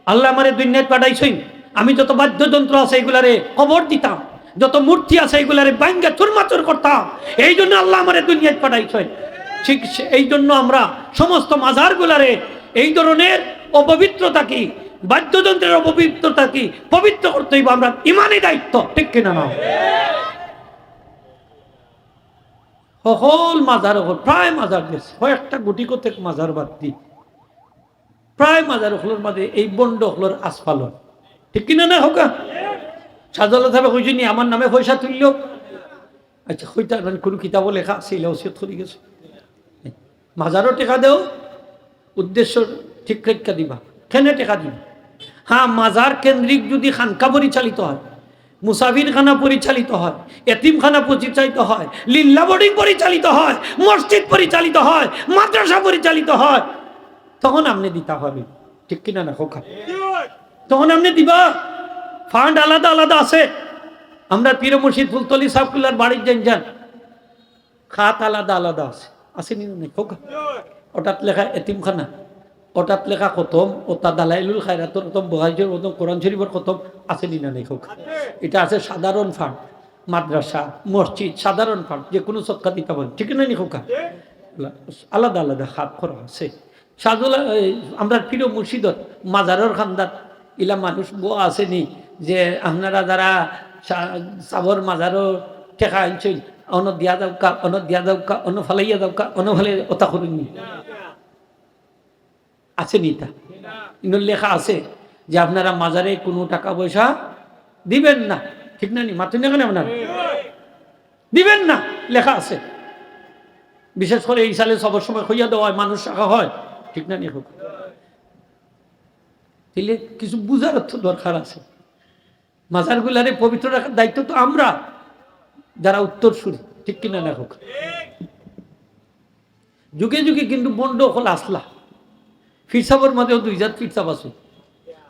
আল্লায় আমারে দুনিয়াত পাঠাইছইন, আমি যত বাদ্যযন্ত্র আছে এগুলারে কবর দিতাম, যত মূর্তি আছে এগুলারে ভাইঙ্গা চুরমাচুর করতাম। এই জন্য আল্লায় আমারে দুনিয়াত পাঠাইছইন। ঠিক সে-, এই জন্য আমরা সমস্ত মাজারগুলারে এই ধরনের অপবিত্র থাকি, বাদ্যযন্ত্রের অপবিত্র থাকি পবিত্র করতে অইবো আমরার ইমানি দায়িত্ব, ঠিক কিনা না? হকল মাজার অকল, প্রায় মাজার গেছে, কয়েকটা গুটি কতক মাজার বাদ দি, প্রায় মাজার অকলর মাঝে এই ভন্ড অকলর আস্ফালন, ঠিক কিনা না কউক্কা? শাহজালাল সাবে কইছইন নি, "আমার নামে পয়সা তুললো।" আচ্ছা, কইতা মানে কুনু কিতাবো লেখা আছে, ইলা ওসিয়ত করি গেছে। মাজারো টেকা দেও, উদ্দেশ্য ঠিক রাখিয়া দিবা, কেনে টেকা দিবা। হ্যাঁ, মাজার কেন্দ্রিক যদি খানকা পরিচালিত হয়, মুসাফিরখানা পরিচালিত হয়, এতিমখানা পরিচালিত হয়, লিল্লা বোর্ডিং পরিচালিত হয়, মসজিদ পরিচালিত হয়, মাদ্রাসা পরিচালিত হয়, তখন আপনে দিতা পারবা, ঠিক কিনা না কউক্কা? তখন আপনে দিবা। ফান্ড আলাদা আলাদা আছে। আমরার পীর মুর্শিদ ফুলতলি সাবগুলার বাড়িত যাইন যান, খাত আলাদা আলাদা আছে, আছে নি না নাই কউক্কা? অটাত লেখা এতিমখানা, অটাত লেখা খতম, অটা দালাইলুল খায়রাতর খতম, বুখারী শরীফর খতম, কোরআন শরীফর খতম, আছে নি না নাই কউক্কা? ইটা আছে সাধারণ ফান্ড, মাদ্রাসা, মসজিদ, সাধারণ ফান্ড, যেকুনু সদকা দিতা পারইন, ঠিক না নি কউক্কা? আলাদা আলাদা খাত করা আছে। শাহজালাল, এই, আমরার পীর মুর্শিদর মাজারর কান্দাত ইলা মানুষ বওয়া আছে নি যে আপনারা যারা শা-, সাবর মাজারো টেকা আনছইন, অনো দিয়া যাউক্কা, অনো দিয়া যাউক্কা, অনো ফালাইয়া যাউক্কা, অনো ফালাই অতা করইন নি? আছে নি ইতা? ইনো লেখা আছে যে আপনারা মাজারে কোনো টাকা পয়সা দিবেন না, ঠিক না নি? মাতইন না কেনে আপনারা? দিবেন না, লেখা আছে। বিশেষ করে ইসালে সবর সময় কইয়া দেওয়া হয়, মানুষ রাখা হয়, ঠিক না নি? হোক, তাইলে কিছু বুঝার তো দরকার আছে। মাজারগুলারে পবিত্র রাখার দায়িত্ব তো আমরা, যারা উত্তরসূরি, ঠিক কিনা না? হোক, যুগে যুগে কিন্তু ভন্ড অকল আছলা। পীর সাবর মাঝেও দুই জাত পীর সাব আছে,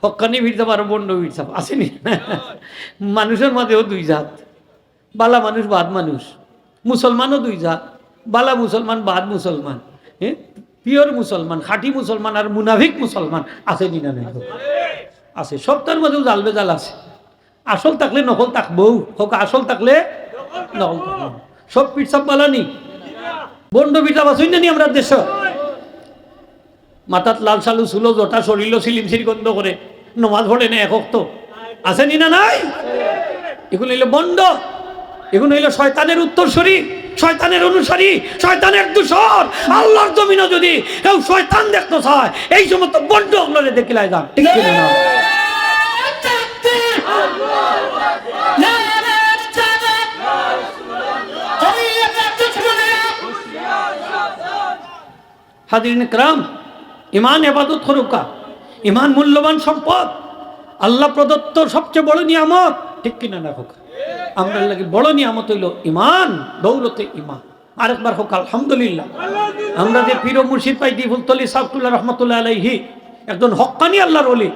হক্কানি পীর সাব আর ভন্ড পীর সাব, আছে নি? মানুষর মাঝেও দুই জাত, বালা মানুষ, বাদ মানুষ। মুসলমানও দুই জাত, বালা মুসলমান, বাদ মুসলমান। হ্যাঁ, পিওর মুসলমান, খাঁটি মুসলমান আর মুনাফিক মুসলমান, আছে নি না নাই? আছে। সবটার মাঝেও জাল বেজাল আছে। আসল থাকলে নকল থাকবো, হোক, আসল থাকলে নকল থাকবো। সব পীর সাব বালা নি? ভন্ড পীর সাব আছইন না নি আমরার দেশো? মাথাত লাল সালু চুলো, জটা শরীলো, সিলিম সির গন্ধ করে, নমাজ পড়ে না এক ওয়াক্ত, আছে নি না নাই? এগুন অইলো ভন্ড, এগুন অইলো শয়তানের উত্তরসূরি, শয়তানের অনুসারী, শয়তানের দোসর। আল্লাহর জমিনো যদি কেউ শয়তান দেখতো চায়, এই সমস্ত ভন্ড অকলরে দেখিলাই যান, ঠিক কিনা না? হাজিরিন কেরাম, ইমান এবাদত করউক্কা, ইমান মূল্যবান সম্পদ, আল্লাহ প্রদত্ত সবচেয়ে বড় নিয়ামত, ঠিক কিনা না? হোক, আমরার লাগি বড় নিয়ামত অইলো ইমান, দৌলতে ইমান। আরেকবার হোক, আলহামদুলিল্লাহ। আমরা যে পীর ও মুর্শিদ পাইছি ফুলতলি ছাহেব কিবলা রহমতুল্লাহ আলাইহি, একজন হক্কানি আল্লাহর ওলি,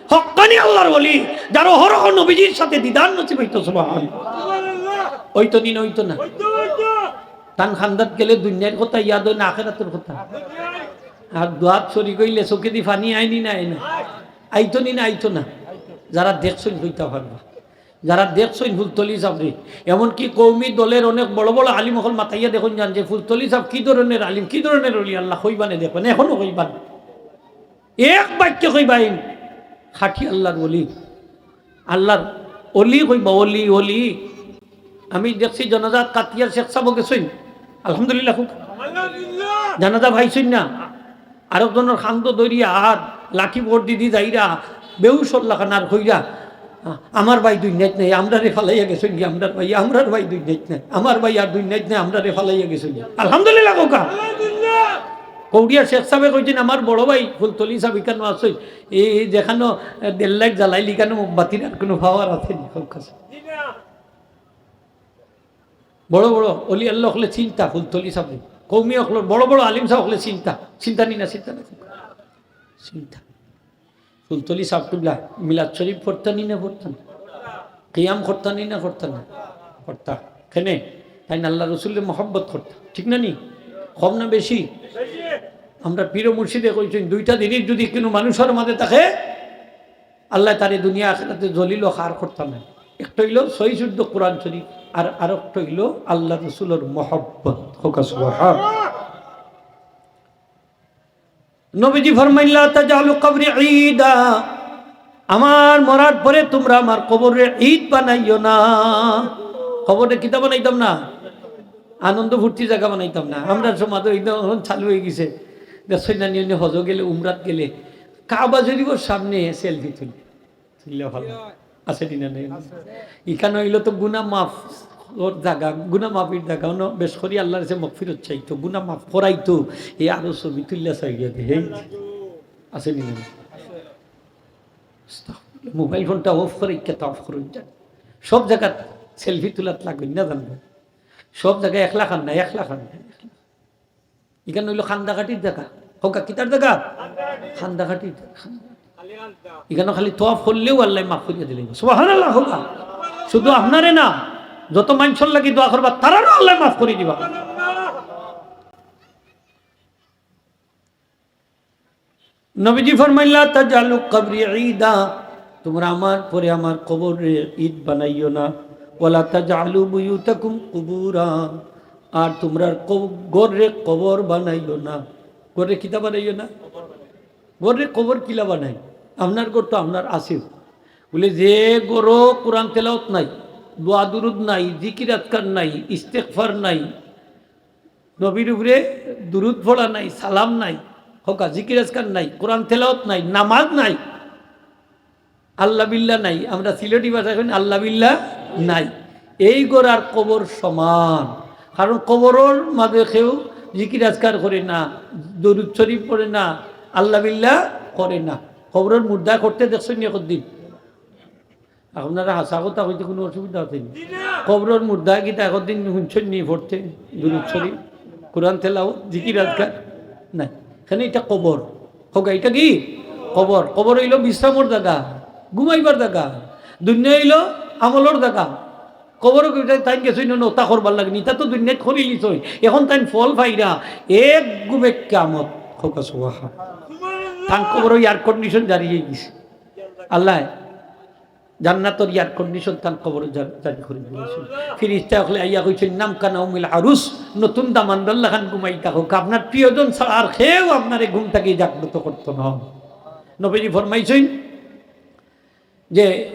হক্কানি আল্লাহর ওলি, যার অহরহ নবীজির সাথে দিদার নসিব অইতো, সুবহানাল্লাহ। অইতো নি না, অইতো না? তান কান্দাত গেলে দুনিয়ার কথা ইয়াদ অয় না, আখেরাতর কথা? আর দোয়াত শরিক অইলে চউখেদি পানি আয় নি না, আয় না? আইতো নি না, আইতো না? যারা দেখছইন কইতা পারবা, যারা দেখছইন ফুলতলি ছাহেবরে, এমনকি কওমি দলের অনেক বড় বড় আলিম অকল মাতাইয়া দেখইন যান যে ফুলতলি ছাহেব কি ধরনের আলিম, কি ধরনের ওলি আল্লাহ, কইবা নে দেখবা নে, এখনো কইবা নে। এক বাক্যে কইবা, "ইন খাঁটি আল্লাহর ওলি।" আল্লাহর ওলি কইবা, ওলি, ওলি। আমি দেখছি জানাজাত কাতিয়ার শেখ ছাহেবও গেছইন। আলহামদুলিল্লাহ, খুব। জানাজা পাইছইন না? আরকজনর কান্দো ধরিয়া আর লাঠি ভর দি দি যাইরা, বেহুশ অইলা খান আর কইরা, "আ-, আমার ভাই দুনিয়াত নাই, আমরারে ফালাইয়া গেছইন গি, আমরার ভাই, আমরার ভাই দুনিয়াত নাই, আমার ভাই আর দুনিয়াত নাই, আমরারে ফালাইয়া গেছইন গি।" আলহামদুলিল্লাহ কউক্কা। কৌড়িয়া শেখ ছাহেবে কইছইন, "আমার বড় ভাই ফুলতলি ছাহেব ইকানো আছইন, এই যেখানো দেড় লাইট জ্বালাইল, ইকানো মোমবাতির আর কোনো power আছে নি?" কউক্কা। বড় বড় অলি আল্লাহ অকলে চিন্তা ফুলতলি ছাহেবরে, কওমি অকলর বড় বড় আলিম ছাহেব অকলে চিন্তা, চিন্তা নি না, চিন্তা না, চিন্তা। ফুলতলি ছাহেব কিবলা মিলাদ শরিফ পড়তা নি না পড়তা না? কিয়াম করতা নি না করতা না? করতা। কেনে? তাইন আল্লাহ রসুলরে মহব্বত করতা, ঠিক না নি? কম না বেশি? আমরা পীর ও মুর্শিদে কইছইন, দুইটা জিনিস যুদি কুনু মানুষর মাঝে থাকে, আল্লায় তারে দুনিয়া আখেরাতে জলিল ও খার করতা নায়। একটা অইলো সহি শুদ্ধ কোরআন শরিফ, আর আরকটা অইলো আল্লাহ রসুলর মহব্বত। কউক্কা সুবহান। নবীজি ফরমাইলা, "লা তাজআলু কবরি ঈদা।" আমার মরার পরে তুমরা আমার কবররে ঈদ বানাইও না। কবররে কিতা বানাইতাম না? আনন্দ ফুর্তি জাগা বানাইতাম না। আমরার সমাজো ইনো অখন চালু অইগেছে। দেখছইন না নি, অইন্য হজো গেলে, উমরাত গেলে, কাবা শরিফর সামনে selfie তুলে। তুললে ভালা। আছে নি না নাই? ইখান অইলো তো গুনা মাফর জাগা, গুনা মাফির জাগা, অনো বেশ করি আল্লাহর কাছে মাগফিরত চাইতো, গুনা মাফ করাইতো, এ আরো ছবি তুললে চাইয়া দে, হেই। আছে নি না নাই? আস্তাগফিরুল্লাহ। মোবাইল ফোনটা off করে, ইক্কা তো off করুন যান। সব জাগাত selfie তুলাত লাগইন না জানবো। সব জাগায় একলা খান না, একলা খান না। ইখান অইলো কান্দাকাটির জাগা। কউক্কা, কিতার জাগা? কান্দাকাটির জাগা। ইখানো খালি তওয়াফ করলেউ আল্লায় মাফ করিয়া দিলাইবা। সুবহানাল্লাহ কউক্কা। শুধু আপনারে না, যত মানষর লাগি দোয়া করবা, তারারও আল্লায় মাফ করি দিবা। নবীজি ফরমাইলা, "লা তাজআলু কবরি ঈদা।" তুমরা আমার পরে আমার কবররে ঈদ বানাইও না। "ওয়ালা তাজআলু বুয়ুতাকুম কুবুরা।" আর তুমরার কব-, ঘররে কবর বানাইও না। ঘররে কিতা বানাইও না? ঘররে কবর কিলা বানাই? আপনার ঘর তো আপনার আছে। বলে, যে ঘরো কোরআন তেলাওয়াত নাই, দোয়া দুরুদ নাই, জিকির আজকার নাই, ইস্তেগফার নাই, নবীর উপরে দুরুদ পড়া নাই, সালাম নাই, কউক্কা, জিকির আজকার নাই, কোরআন তেলাওয়াত নাই, নামাজ নাই, আল্লাহ বিল্লাহ নাই। আমরা সিলেটি ভাষায় কই আল্লাহ বিল্লাহ নাই। এই ঘর আর কবর সমান, কারণ কবরর মাঝে কেউ জিকির আজকার করে না, দরুদ শরীফ পড়ে না, আল্লাহ বিল্লাহ করে না। কবরর মুর্দা করতে দেখছইন নি একদিন? আপনারা হাছা কথা কইতে কুনু অসুবিধা আছে নি? কবরর মুর্দা কিতা একদিন হুনছইন নি পড়তে? দরুদ শরীফ, কোরআন তেলাওয়াত, জিকির আজকার নাই। কেনে ইটা কবর। কউক্কা, ইটা কি? কবর। কবর অইলো বিশ্রামর জাগা, ঘুমাইবার জাগা। দুনিয়া অইলো আমলর জাগা। কবরো তাইন গেছইন না অতা করবার লাগি, ইতা তো দুনিয়াত করিলিছইন। এখন তাইন ফল পাইরা এক ঘুমে কিয়ামত। কউক্কা সুবহান। তান কবরো air condition জারি অইগেছে। আল্লায় জান্নাতর air condition তান কবরো জা-, জারি করি দিছইন। ফিরিস্তা অকলে আইয়া কইছইন, "নাম কানাউমিল আরুস, নতুন দামান্দর লাখান ঘুমাই থাকউক্কা, আপনার প্রিয়জন ছাড়া আর কেউ আপনারে ঘুম থাকি জাগ্রত করতো না।" নবীজি ফরমাইছইন যে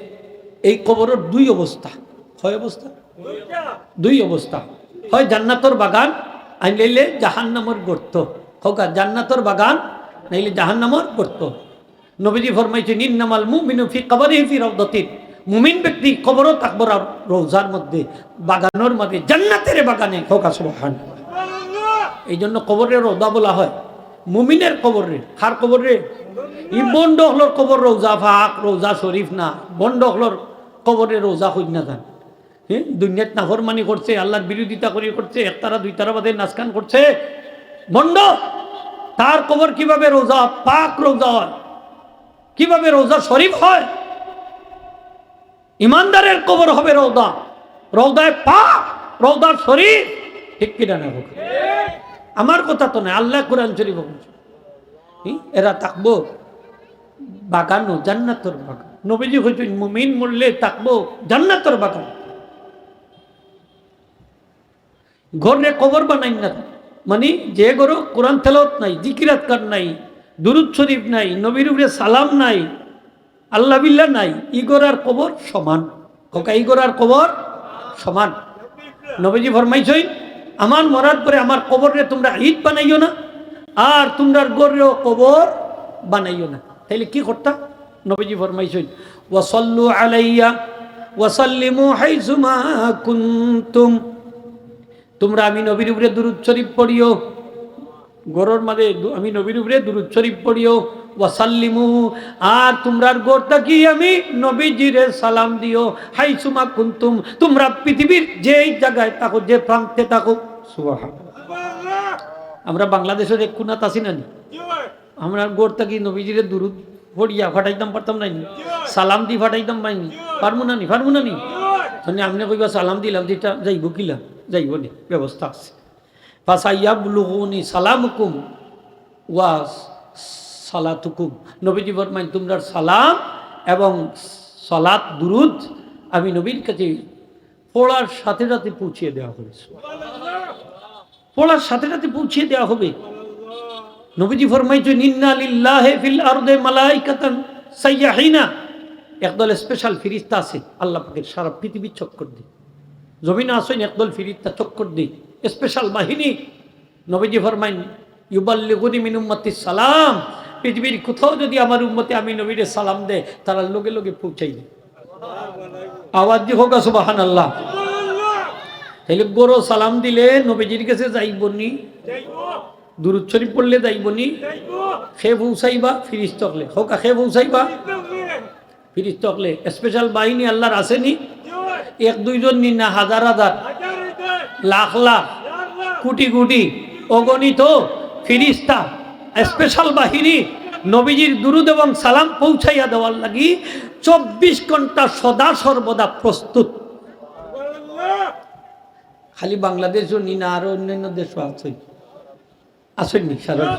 এই কবরর দুই অবস্থা। কয় অবস্থা? দুই অবস্থা। হয় জান্নাতর বাগান, আর নাইলে জাহান্নামর গর্ত। কউক্কা, জান্নাতর বাগান, নাইলে জাহান্নামর গর্ত। নবীজি ফরমাইছইন, "ইন্নামাল মুমিনু ফি কাবারিহি ফি রাউদাতিন।" মুমিন ব্যক্তি কবরো থাকবো আর রওজার মধ্যে, বাগানর মাঝে, জান্নাতের বাগানে। কউক্কা সুবহান। এই জন্য কবররে রওজা বলা হয়, মুমিনের কবররে। কার কবররে? ই ভন্ড অকলর কবর রওজা পাক, রওজা শরীফ না। ভন্ড অকলর কবররে রওজা কইন না যান। হ্যাঁ, দুনিয়াত নাফরমানি করছে, আল্লাহর বিরোধিতা করি করছে, একতারা দুইতারা বাদে নাচগান করছে, ভন্ড। তার কবর কিভাবে রওজা পাক রওজা হয়, কিভাবে রওজা শরীফ হয়? ইমানদারের কবর হবে রওজা, রওজায় পাক, রওজা শরীফ। ঠিক কিনা না? আমার কথা তো নায়, আল্লায় কোরআন শরীফো কইছইন। হুম? এরা থাকবো বাগানো, জান্নাতর বাগান। নবীজি কইছইন, "মুমিন মরলে থাকবো জান্নাতর বাগান।" ঘররে কবর বানাইন না। মানে, যে ঘরো কোরআন তেলাওয়াত নাই, জিকির আজকার নাই, দুরুদ শরীফ নাই, নবীর উপরে সালাম নাই, আল্লাহ বিল্লাহ নাই, ই ঘর আর কবর সমান। কউক্কা, ই ঘর আর কবর সমান। নবীজি ফরমাইছইন, "আমার মরার পরে আমার কবররে তুমরা ঈদ বানাইও না, আর তুমরার ঘররেও কবর বানাইও না।" তাইলে কি করতা? নবীজি ফরমাইছইন, "ওয়াসাল্লু আলাইয়া ওয়াসাল্লিমু হাইসুমা কুনতুম।" তুমরা আমি নবীর উপরে দুরুদ শরীফ পড়িও, ঘরর মাঝে দু-, আমি নবীর উপরে দুরুদ শরীফ পড়িও, ওয়াসাল্লিমু, আর তুমরার ঘর থাকি আমি নবীজিরে সালাম দিও, হাইসুমা কুনতুম, তুমরা পৃথিবীর যেই জাগায় থাকো, যে প্রান্তে থাকো। সুবহানাল্লাহ। আমরা বাংলাদেশর এক কুনাত আছি না নি? আমরার ঘর থাকি নবীজিরে দুরুদ পড়িয়া ফাটাইতাম পারতাম নায় নি? সালাম দি ফাটাইতাম নায় নি? পারমু না নি? পারমু না নি? তাইলে আপনে কইবা, "সালাম দিলাম, যেটা যাইবো কিলা?" যাইবো নি, ব্যবস্থা আছে। "ফাসায়াবলুগুনি সালামুকুম ওয়া সালাতুকুম।" নবীজি ফরমাইন, "তুমরার সালাম এবং সালাত, দুরুদ আমি নবীর কাছে পড়ার সাথে সাথে পৌঁছিয়ে দেওয়া হবে।" পড়ার সাথে সাথে পৌঁছিয়ে দেওয়া হবে। নবীজি ফরমাইছইন, "ইন্না লিল্লাহি ফিল আরদে মালাইকাতান সাইয়াহিনা।" একদল স্পেশাল ফিরিস্তা আছে, আল্লাহ পাকের সারা পৃথিবীর চক্কর দেয়। জমিনো আছইন একদল ফিরিস্তা চক্কর দেয়, স্পেশাল বাহিনী। নবীজি ফরমাইন, "ইউবাল্লিগুনি মিন উম্মতি সালাম।" পৃথিবীর কোথাও যদি আমার উম্মতে আমি নবীরে সালাম দেয়, তারা লগে লগে পৌঁছাই দেয়। আওয়াজ দি কউক্কা সুবহানাল্লাহ। তাইলে ঘরো সালাম দিলে নবীজির গেছে যাইবো নি? দুরুদ শরীফ পড়লে যাইবো নি? কে পৌঁছাইবা? ফিরিস্তা অকলে। কউক্কা, কে পৌঁছাইবা? ফিরিস্তা অকলে। স্পেশাল বাহিনী আল্লাহর আছে নি? এক দুইজন নি না, হাজার হাজার, লাখ লাখ, কোটি কোটি, অগণিত ফিরিস্তা, স্পেশাল বাহিনী নবীজির দুরুদ এবং সালাম পৌঁছাইয়া দেওয়ার লাগি চব্বিশ ঘন্টা সদা সর্বদা প্রস্তুত। খালি বাংলাদেশো নি না, আরো অন্যান্য দেশো আছে, আছইন নি সারা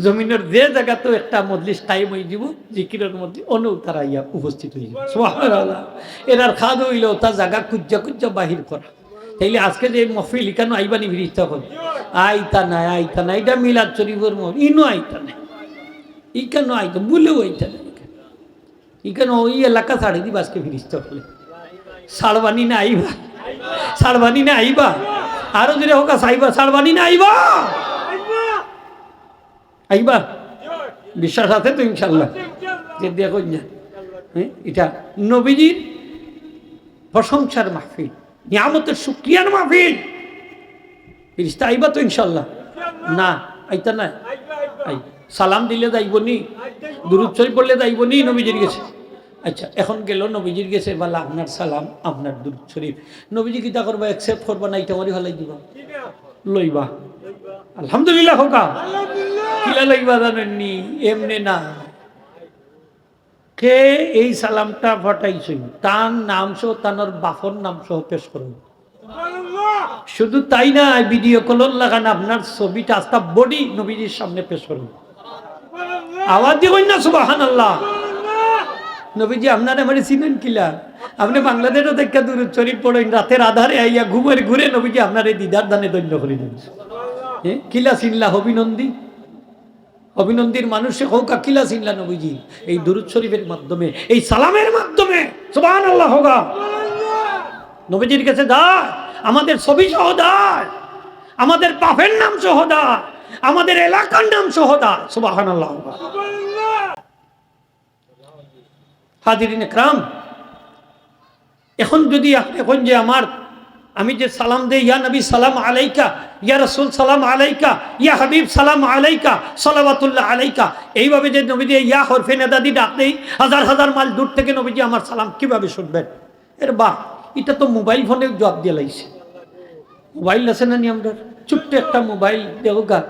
জমিনর যে জাগাত একটা মজলিস কায়েম অইযিবো, জিকিরর মজলিস, অনো তারা আইয়া উপস্থিত অইযিবো। সুবহানাল্লাহ। এরার কাজ অইলো তা জাগা খুঁজা খুঁজা বাহির করা। তাইলে আজকে যে মহফিল, ইকানো আইবা নি ফিরিস্তা অকল? আইতা নায়, আইতা নায়। ইটা মিলাদ শরীফর মহফিল, ইনো আইতা নায়। ইকানো আইতা, ভুলেও আইতা নায়। ইকানো ই এলাকা ছাড়ি দিবা আজকে ফিরিস্তা অকলে। ছাড়বা নি না আইবা? ছাড়বা নি না আইবা? আরো জোরে কউক্কা, ছাড়বা, ছাড়বা নি না আইবা? আইবা? বিশ্বাস আছে তো ইনশাল্লাহ? যে দেখো না, হ্যাঁ, এটা নবীজির প্রশংসার মাহফিল, নিয়ামতের শুকরিয়ার মাহফিল। ফিরিস্তা আইবা তো ইনশাল্লাহ? না, আইতা না। আই, সালাম দিলে যাইব নি? দুরুদ শরীফ পড়লে যাইব নি নবীজির গেছে? আচ্ছা, এখন গেল নবীজির গেছে, বলে, "আপনার সালাম, আপনার দুরুদ শরীফ।" নবীজি কিতা করবা? অ্যাকসেপ্ট করবা না, ইটা মারি ফালাই দিবা? লইবা। আলহামদুলিল্লাহ হোকা। কিলা লইবা জানেননি? এমনে না। কে এই সালামটা পাঠাইছইন, তার নাম সহ, তার বাপর নাম সহ পেশ করুন। শুধু তাই না, ভিডিও কলর লাখান আপনার ছবিটা, আস্তা বডি নবীজির সামনে পেশ করুন। আওয়াজ দি কইন না সুবহানাল্লাহ। নবীজি আপনারে আমারে চিনইন কিলা? আপনে বাংলাদেশো থাইক্কা দুরুদ শরীফ পড়ইন, রাতের আধারে আইয়া ঘুমের ঘুরে নবীজি আপনারে দিদার দানে ধন্য করি দিন। হ্যাঁ, কিলা চিনলা অভিনন্দী? অভিনন্দীর মানুষে হোকা কিলা চিনলা নবীজি? এই দুরুদ শরীফের মাধ্যমে, এই সালামের মাধ্যমে। সুবহানাল্লাহ হোকা। নবীজির গেছে যায়, আমাদের ছবি সহ যায়, আমাদের বাপের নাম সহ যায়, আমাদের এলাকার নাম সহ যায়। সুবহানাল্লাহ হোকা। হাজিরিন একরাম, এখন যদি আপনে কইন যে আমার, আমি যে সালাম দেই, "ইয়া নবী সালাম আলাইকা, ইয়া রাসূল সালাম আলাইকা, ইয়া হাবিব সালাম আলাইকা, সালাওয়াতুল্লাহ আলাইকা", এইভাবে যে নবীজি ইয়া হরফে নেদা দি ডাক দেই, হাজার হাজার মাইল দূর থেকে নবীজি আমার সালাম কিভাবে শুনবেন? এর বা, এটা তো মোবাইল ফোনে জবাব দিয়া লাইছে। মোবাইল আছে না নি আমরার? ছোট্ট একটা মোবাইল দেখো গা,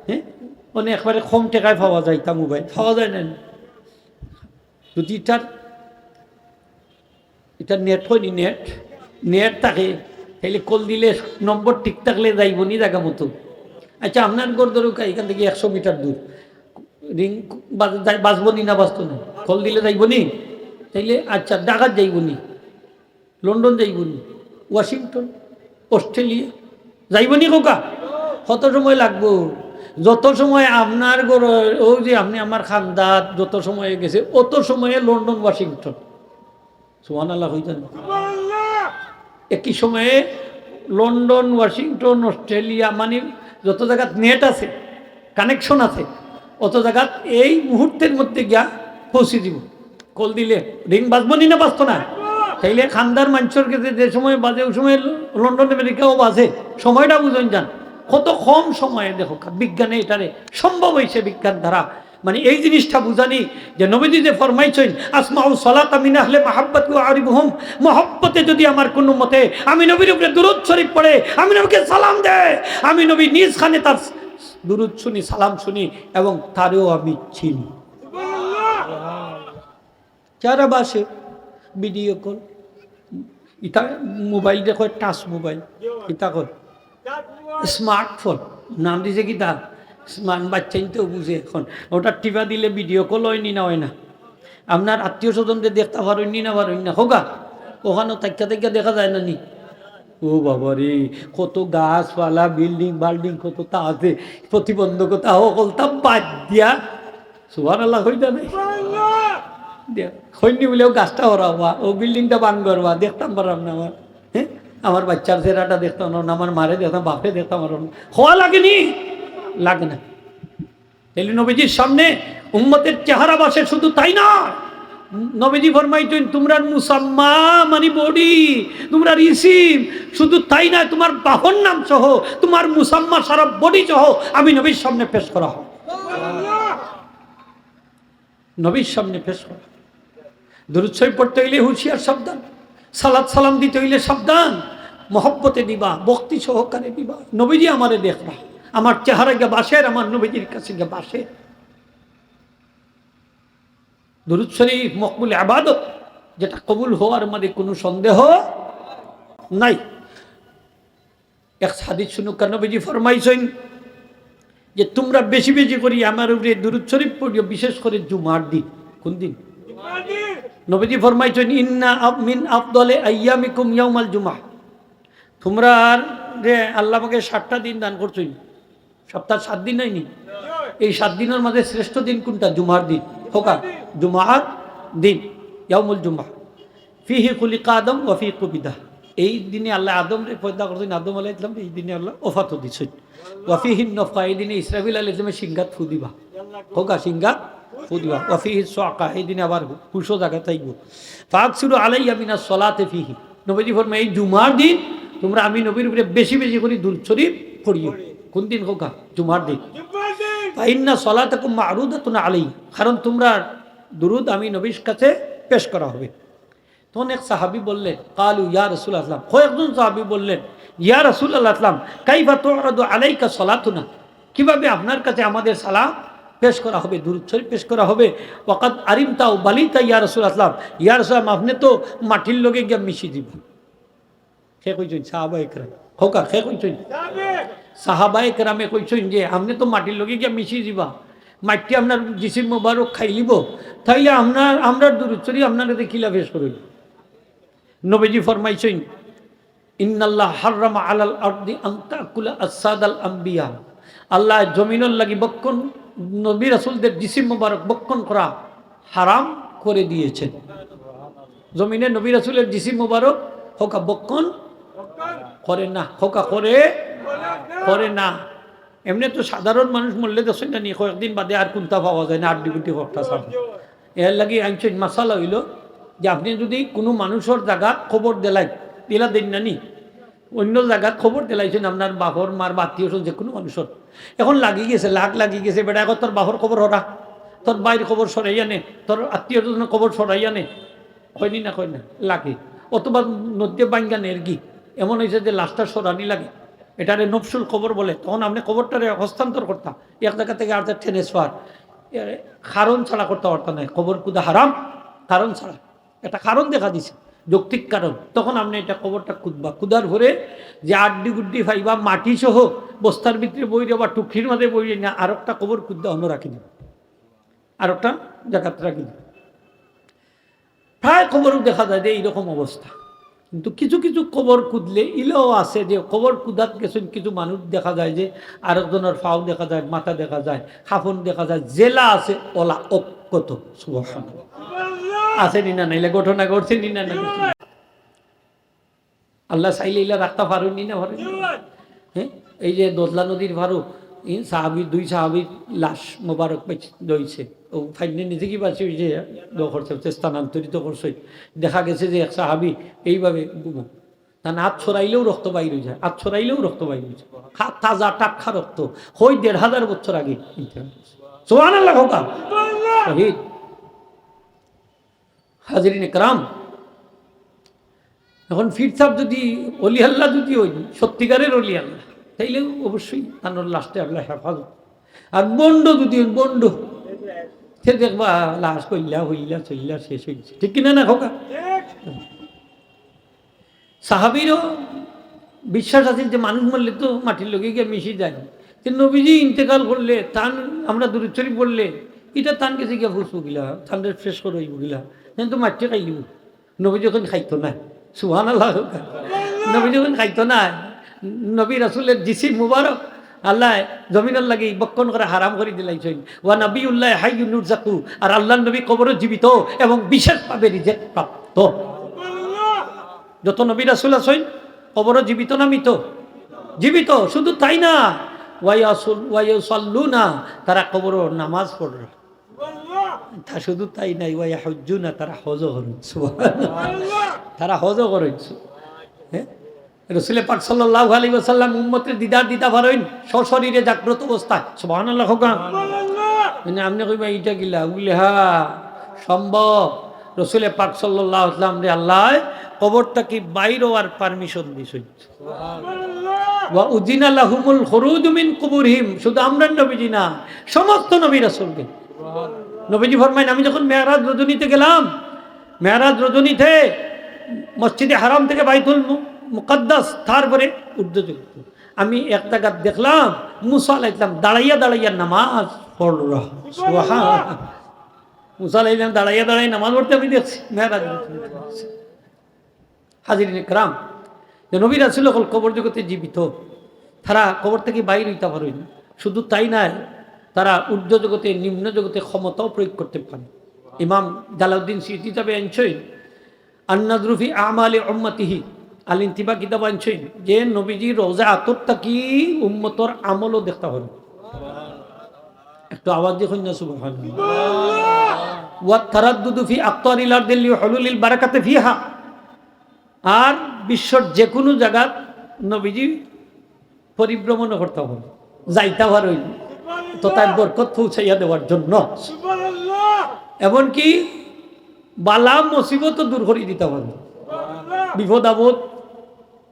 হ্যাঁ, মানে একবারে কম টেকায় পাওয়া যায়, তা মোবাইল পাওয়া যায় না নি? যদি ইটার, ইটার নেট অয়নি, নেট, নেট থাকে, তাইলে কল দিলে নম্বর ঠিক থাকলে যাইব নি জাগা মতো। আচ্ছা, আপনার ঘর ধরুক এখান থেকে একশো মিটার দূর, রিং বাজ-, যাই-, বাজবো নি না বাজতো না? কল দিলে যাইব নি? তাইলে আচ্ছা, ঢাকাত যাইব নি? লন্ডন যাইব নি? ওয়াশিংটন, অস্ট্রেলিয়া যাইব নি কোকা? কত সময় লাগবো? যত সময় আপনার ঘর, ওই যে আপনে আমার খান্দাত যত সময় গেছে, অত সময়ে লন্ডন, ওয়াশিংটন। সুবহানাল্লাহ কইতা না? একই সময়ে লন্ডন, ওয়াশিংটন, অস্ট্রেলিয়া, মানে যত জাগাত নেট আছে, কানেকশন আছে, অত জাগাত এই মুহূর্তের মধ্যে গিয়া পৌঁছে দিব। কল দিলে রিং বাজবো নি না বাজতো না? তাইলে খান্দার মানষর গেছে যে সময় বাজে, ওই সময় লন্ডন, আমেরিকাও বাজে। সময়টা বুঝইন যান, কত কম সময়ে। দেখো, বিজ্ঞানে এটারে সম্ভব অইছে, বিজ্ঞান দ্বারা। মানে, এই জিনিসটা বুঝানি যে নবীজি যে ফরমাইছইন, "আসমাউ সালাতা মিন আহলে মাহাব্বতি ওয়া আরিফুহুম", মহব্বতে যদি আমার কোনো মতে আমি নবীর উপরে দুরুদ শরীফ পড়ে, আমি নবীকে সালাম দেয়, আমি নবী নিজ কানে তার দুরুদ শুনি, সালাম শুনি এবং তারেও আমি চিনি। যারা বাসে ভিডিও কল, ইতা মোবাইল দেখো, টাচ মোবাইল, ইতা কয় স্মার্টফোন, নাম দিছে কিতা? স্মার্ট, বাচ্চাইন তো বুঝে এখন। ওটা টিপা দিলে ভিডিও কল অয়নি না অয় না? আপনার আত্মীয় স্বজনরে দেখতা পারইন নি না পারইন না? হোগা, ওখানো থাকিয়া থাকিয়া দেখা যায় না নি? ও বাবা রে, কত গাছপালা, বিল্ডিং বাল্ডিং কততা আছে, প্রতিবন্ধকতা হকলতা বাদ দিয়া, সুবহানাল্লাহ কইতা নাই? দিয়া, কইন নি বুলে, "ও গাছটা হরাও বা, ও বিল্ডিংটা ভাঙ্গর বা, দেখতাম পারলাম না আমার, হ্যাঁ, আমার বাচ্চার চেহারাটা দেখতাম না, আমার মারে দেখতাম, বাপরে দেখতাম পারলাম না।" কওয়া লাগে নি? লাগে না। তাইলে নবীজির সামনে উম্মতের চেহারা বাসে, শুধু তাই না, নবীজি ফরমাইছইন, "তুমরার মুসাম্মা মানে বডি, তুমরার ইসিম, শুধু তাই না, তুমার বাপর নাম সহ, তুমার মুসাম্মা সারা বডি সহ আমি নবীর সামনে পেশ করা হয়।" নবীর সামনে পেশ করা। দুরুদ শরীফ পড়তে অইলে হুঁশিয়ার, সাবধান। সালাত সালাম দিতে অইলে সাবধান। মহব্বতে দিবা, ভক্তি সহকারে দিবা। নবীজি আমারে দেখবা, আমার চেহারা গিয়া বাসের, আমার নবীজির কাছে গিয়া বাসের। দুরুদ শরীফ মকবুল ইবাদত, যেটা কবুল হওয়ার মাঝে কোনো সন্দেহ নাই। এক হাদিস শুনুক্কা, নবীজি ফরমাইছইন যে, "তুমরা বেশি বেশি করি আমার উপরে দুরুদ শরীফ পড়িও, বিশেষ করে জুমার দিন।" কোন দিন? নবীজি ফরমাইছইন, "ইন্না আব-, মিন আফদলে আইয়ামিকুম ইয়াউমাল জুমা।" তুমরারে আল্লাহ পাকে সাতটা দিন দান করছইন, সপ্তাহ সাত দিন নায়নি? এই সাত দিনর মাঝে শ্রেষ্ঠ দিন কোনটা? জুমার দিন। হোকা, জুমার দিন, ইয়াউমুল জুমা। ফিহি খুলিকা আদম ওয়া ফিহি কুবিদা। এই দিনে আল্লায় আদমরে পয়দা করছইন, আদম আলাইহিস সালামরে এই দিনে আল্লায় ওফাত দিছইন। ওয়া ফিহিন নফখা, এই দিনে ইসরাফিল আলাইহিস সালামে শিংগাত ফু দিবা। কউক্কা, শিংগাত ফু দিবা। ওয়া ফিহিস সাইকা, এই দিনে আবার হুশো জাগাত আইবো। ফাআকসিরু আলাইয়া মিনাস সালাতি ফিহি। নবীজি ফরমাইন, এই জুমার দিন তুমরা আমি নবীর উপরে বেশি বেশি করি দুরূদ শরীফ পড়িও। কুন দিন কউক্কা? জুমার দিন। ফাইন্না সালাতাকুম মা'রুদাতুন আলাইয়া, কারণ তুমরার দুরূদ আমি নবীর কাছে পেশ করা হবে। তখন এক সাহাবী বললেন, কালু ইয়া রাসূলুল্লাহ, কয়েকজন সাহাবী বললেন, ইয়া রাসূলুল্লাহ, কাইফা তু'রাদু আলাইকা সালাতুনা, কিভাবে আপনার কাছে আমাদের সালাম পেশ করা হবে, দুরূদ শরীফ পেশ করা হবে? ওয়াকাদ আরিমতা ওয়া বালিতা ইয়া রাসূলুল্লাহ, ইয়া রাসূলুল্লাহ, আপনে তো মাটির লগে গিয়া মিশি যিবা। কে কইছইন? সাহাবায়ে কেরাম। কউক্কা, কে কইছইন? সাহাবায়ে কেরামে কইছইন যে আপনে তো মাটির লগে গিয়া মিশি যিবা, মাটি আপনার জিসিম মোবারক খাইলিবো, তাইলে আপনার, আমরার দুরূদ শরীফ আপনার কাছে কিলা পেশ করইন? নবীজি ফরমাইছইন, ইন্নাল্লাহ হাররামা আলাল আরদি আন তাকুলা আজসাদাল আম্বিয়া। আল্লায় জমিনর লাগি ভক্ষণ, নবী রাসূলদের জিসিম মোবারক ভক্ষণ করা হারাম করে দিয়েছেন। জমিনে নবী রাসূলের জিসিম মোবারক কউক্কা ভক্ষণ করে না, কউক্কা করে, করে না। এমনে তো সাধারণ মানুষ মরলে দেখছইন না নি, কয়েকদিন বাদে আর কুন্তা পাওয়া যায় না, আড্ডি গুড্ডি কয়েকটা ছাড়া। এর লাগি আনছইন, মাসালা অইলো যে আপনে যুদি কুনু মানুষর জাগাত কবর দিলাইন, দিলা দেইন না নি, অইন্য জাগাত কবর দিলাইছইন আপনার বাপর, মার বা আত্মীয় স্বজন যে কুনু মানুষর, এখন লাগি গেছে, লাগ লাগি গেছে, বেটা এখন তোর বাপর কবর হরা, তোর ভাইর কবর সরাইয়া নে, তোর আত্মীয় স্বজনর কবর সরাইয়া নে, কয় নি না, কয় না, লাগে। অথবা নদীয়ে ভাঙ্গা নেরগি, এমন অইছে যে লাশটা সরানি লাগে, এটারে নফসুল কবর বলে। তখন আপনে কবরটারে হস্তান্তর করতা, এক জাগা থাকি আর transfer, এ, কারণ ছাড়া করতা পারতা নায়। কবর কুদা হারাম, কারণ ছাড়া। একটা কারণ দেখা দিছে, যৌক্তিক কারণ। তখন আপনে এটা কবরটা কুদবা, কুদার পরে যে আড্ডি গুড্ডি পাইবা, মাটি সহ বস্তার ভিতরে ভরিয়া বা টুকরির মাঝে ভরিয়া না, আরোকটা কবর কুদা অনো রাখি দিবা, আরোকটা জাগাত রাখি দিবা। প্রায় কবরও দেখা যায় যে এইরকম অবস্থা। কিন্তু কিছু কিছু কবর কুদলে ইলাও আছে যে কবর কুদাত গেছইন, কিছু মানুষ দেখা যায় যে আরোকজনর পাও দেখা যায়, মাথা দেখা যায়, কাফন দেখা যায়, যেলা আছে অলা অক্ষত। সুবহানাল্লাহ। আছে নি না নাই? ইলা ঘটনা ঘটছে নি না নাই? আল্লায় চাইলে ইলা রাখতা পারইন নি না পারইন? হ্যাঁ, এই যে দজলা নদীর পারো, এই সাহাবী, দুই সাহাবীর লাশ মোবারক পাইছে, ধইছে। ও ফাইনে নিজে কি বাঁচি অইছে, দোয়া করছে, হচ্ছে স্থানান্তরিত করছে। দেখা গেছে যে এক সাহাবী এইভাবে ঘুমো, তান আত ছড়াইলেও রক্ত বাইর অই যায়, আত ছড়াইলেও রক্ত বাইর অই যায়। খা-, তাজা টাটকা রক্ত, হয় দেড় হাজার বছর আগে। সুবহানাল্লাহ কউক্কা। শহীদ। হাজিরিন একরাম, এখন পীর সাব যুদি অলি আল্লাহ যুদি অইন, সত্যিকারের অলি আল্লাহ, তাইলে অবশ্যই তানর লাশটা আল্লায় হেফাজত। আর ভন্ড যুদি অইন, ভন্ড, তে দেখবা লাশ কইলা, হইলা, চইলা শেষ অইছে। ঠিক কিনা না কউক্কা? সাহাবীরও বিশ্বাস আছিল যে মানুষ মরলে তো মাটির লগে গিয়া মিশি যায়। তে নবীজি ইন্তেকাল করলে, তান আমরা দুরূদ শরীফ পড়লে, ইটা তান গেছে গিয়া ফুসবো কিলা, তানরে শেষ করা অইবো কিলা, তান তো মাটি খাইলিবো। নবীজি অখন খাইতো নায়। সুবহানাল্লাহ। নবীজি অখন খাইতো নায়। নবী রাসূলের জিসিম মুবারক আল্লায় জমিনর লাগি ভক্ষণ করা হারাম করি দিলাইছইন। ওয়া নাবিয়ুল্লাহ হাইয়ুন ইউরজাকু, আর আল্লাহর নবী কবরো জীবিত এবং বিশেষভাবে রিজেক প্রাপ্ত। যত নবী রাসূল আছইন, কবরো জীবিত না মৃত? জীবিত। শুধু তাই না, ওয়া ইয়াসুল-, ওয়া ইউসাল্লুনা, তারা কবরো নামাজ পড়রা। তা শুধু তাই নাই, ওয়া ইয়াহুজ্জুনা, তারা হজও করইন। সুবহানাল্লাহ। তারা হজও করইন। হ্যাঁ? রসুলে পাক সাল্লাল্লাহু আলাইহি ওয়াসাল্লাম উম্মতরে দিদার দিতা পারইন, সশরীরে জাগ্রত অবস্থায়। সুবহানাল্লাহ কউক্কা। মানে আপনে কইবা, "ইটা কিলা?" বুলে, "হ্যাঁ, সম্ভব।" রসুলে পাক সাল্লাল্লাহু আলাইহি ওয়াসাল্লামরে আল্লায় কবর থাকি বাইর অওয়ার permission দিছইন। ওয়া উযিনা লাহুমুল খুরুজু মিন কুবুরিহিম, শুধু আমরার নবীজি না, সমস্ত নবী রাসূলকে। নবীজি ফরমাইন, "আমি যখন মেরাজ রজনীতে গেলাম, মেরাজ রজনীতে মসজিদে হারাম থেকে বাইতুল মু-, মুকাদ্দাস, তারপরে ঊর্ধ্ব জগতে, আমি এক জাগাত দেখলাম মুসা আলাইহিস সালাম দাঁড়াইয়া দাঁড়াইয়া নামাজ পড়রা।" সুবহানাল্লাহ। মুসা আলাইহিস সালাম দাঁড়াইয়া দাঁড়াইয়া নামাজ পড়তে আমি দেখছি মেরাজ রজনীতে। হাজিরিন একরাম, যে নবী রাসূল অকল কবর জগতে জীবিত, তারা কবর থাকি বাইর অইতা পারইন। শুধু তাই নায়, তারা ঊর্ধ্ব জগতে, নিম্ন জগতে ক্ষমতাও প্রয়োগ করতে পারে। ইমাম জালাউদ্দিন সুয়ুতী কিতাবে আনছইন, আন-নাজরু ফি আমালি উম্মাতিহি, আল ইন্তিবা কিতাব আনছইন যে নবীজি রওজা আতর থাকি উম্মতর আমলও দেখতা পারইন। একটু আওয়াজ দিয়া কইন না, সুবহানাল্লাহ। ওয়া তারাদ্দুদু ফি আকতারিল আরদি লিহুলুলিল বারাকাতি ফিহা। আর বিশ্বর যে কোনো জাগাত নবীজি পরিভ্রমণ করতা পারইন, যাইতা পারইন, তো তার বরকত পৌঁছাইয়া দেওয়ার জন্য। এমনকি বালা মুসিবতও দূর করি দিতা পারইন, বিপদ আপদ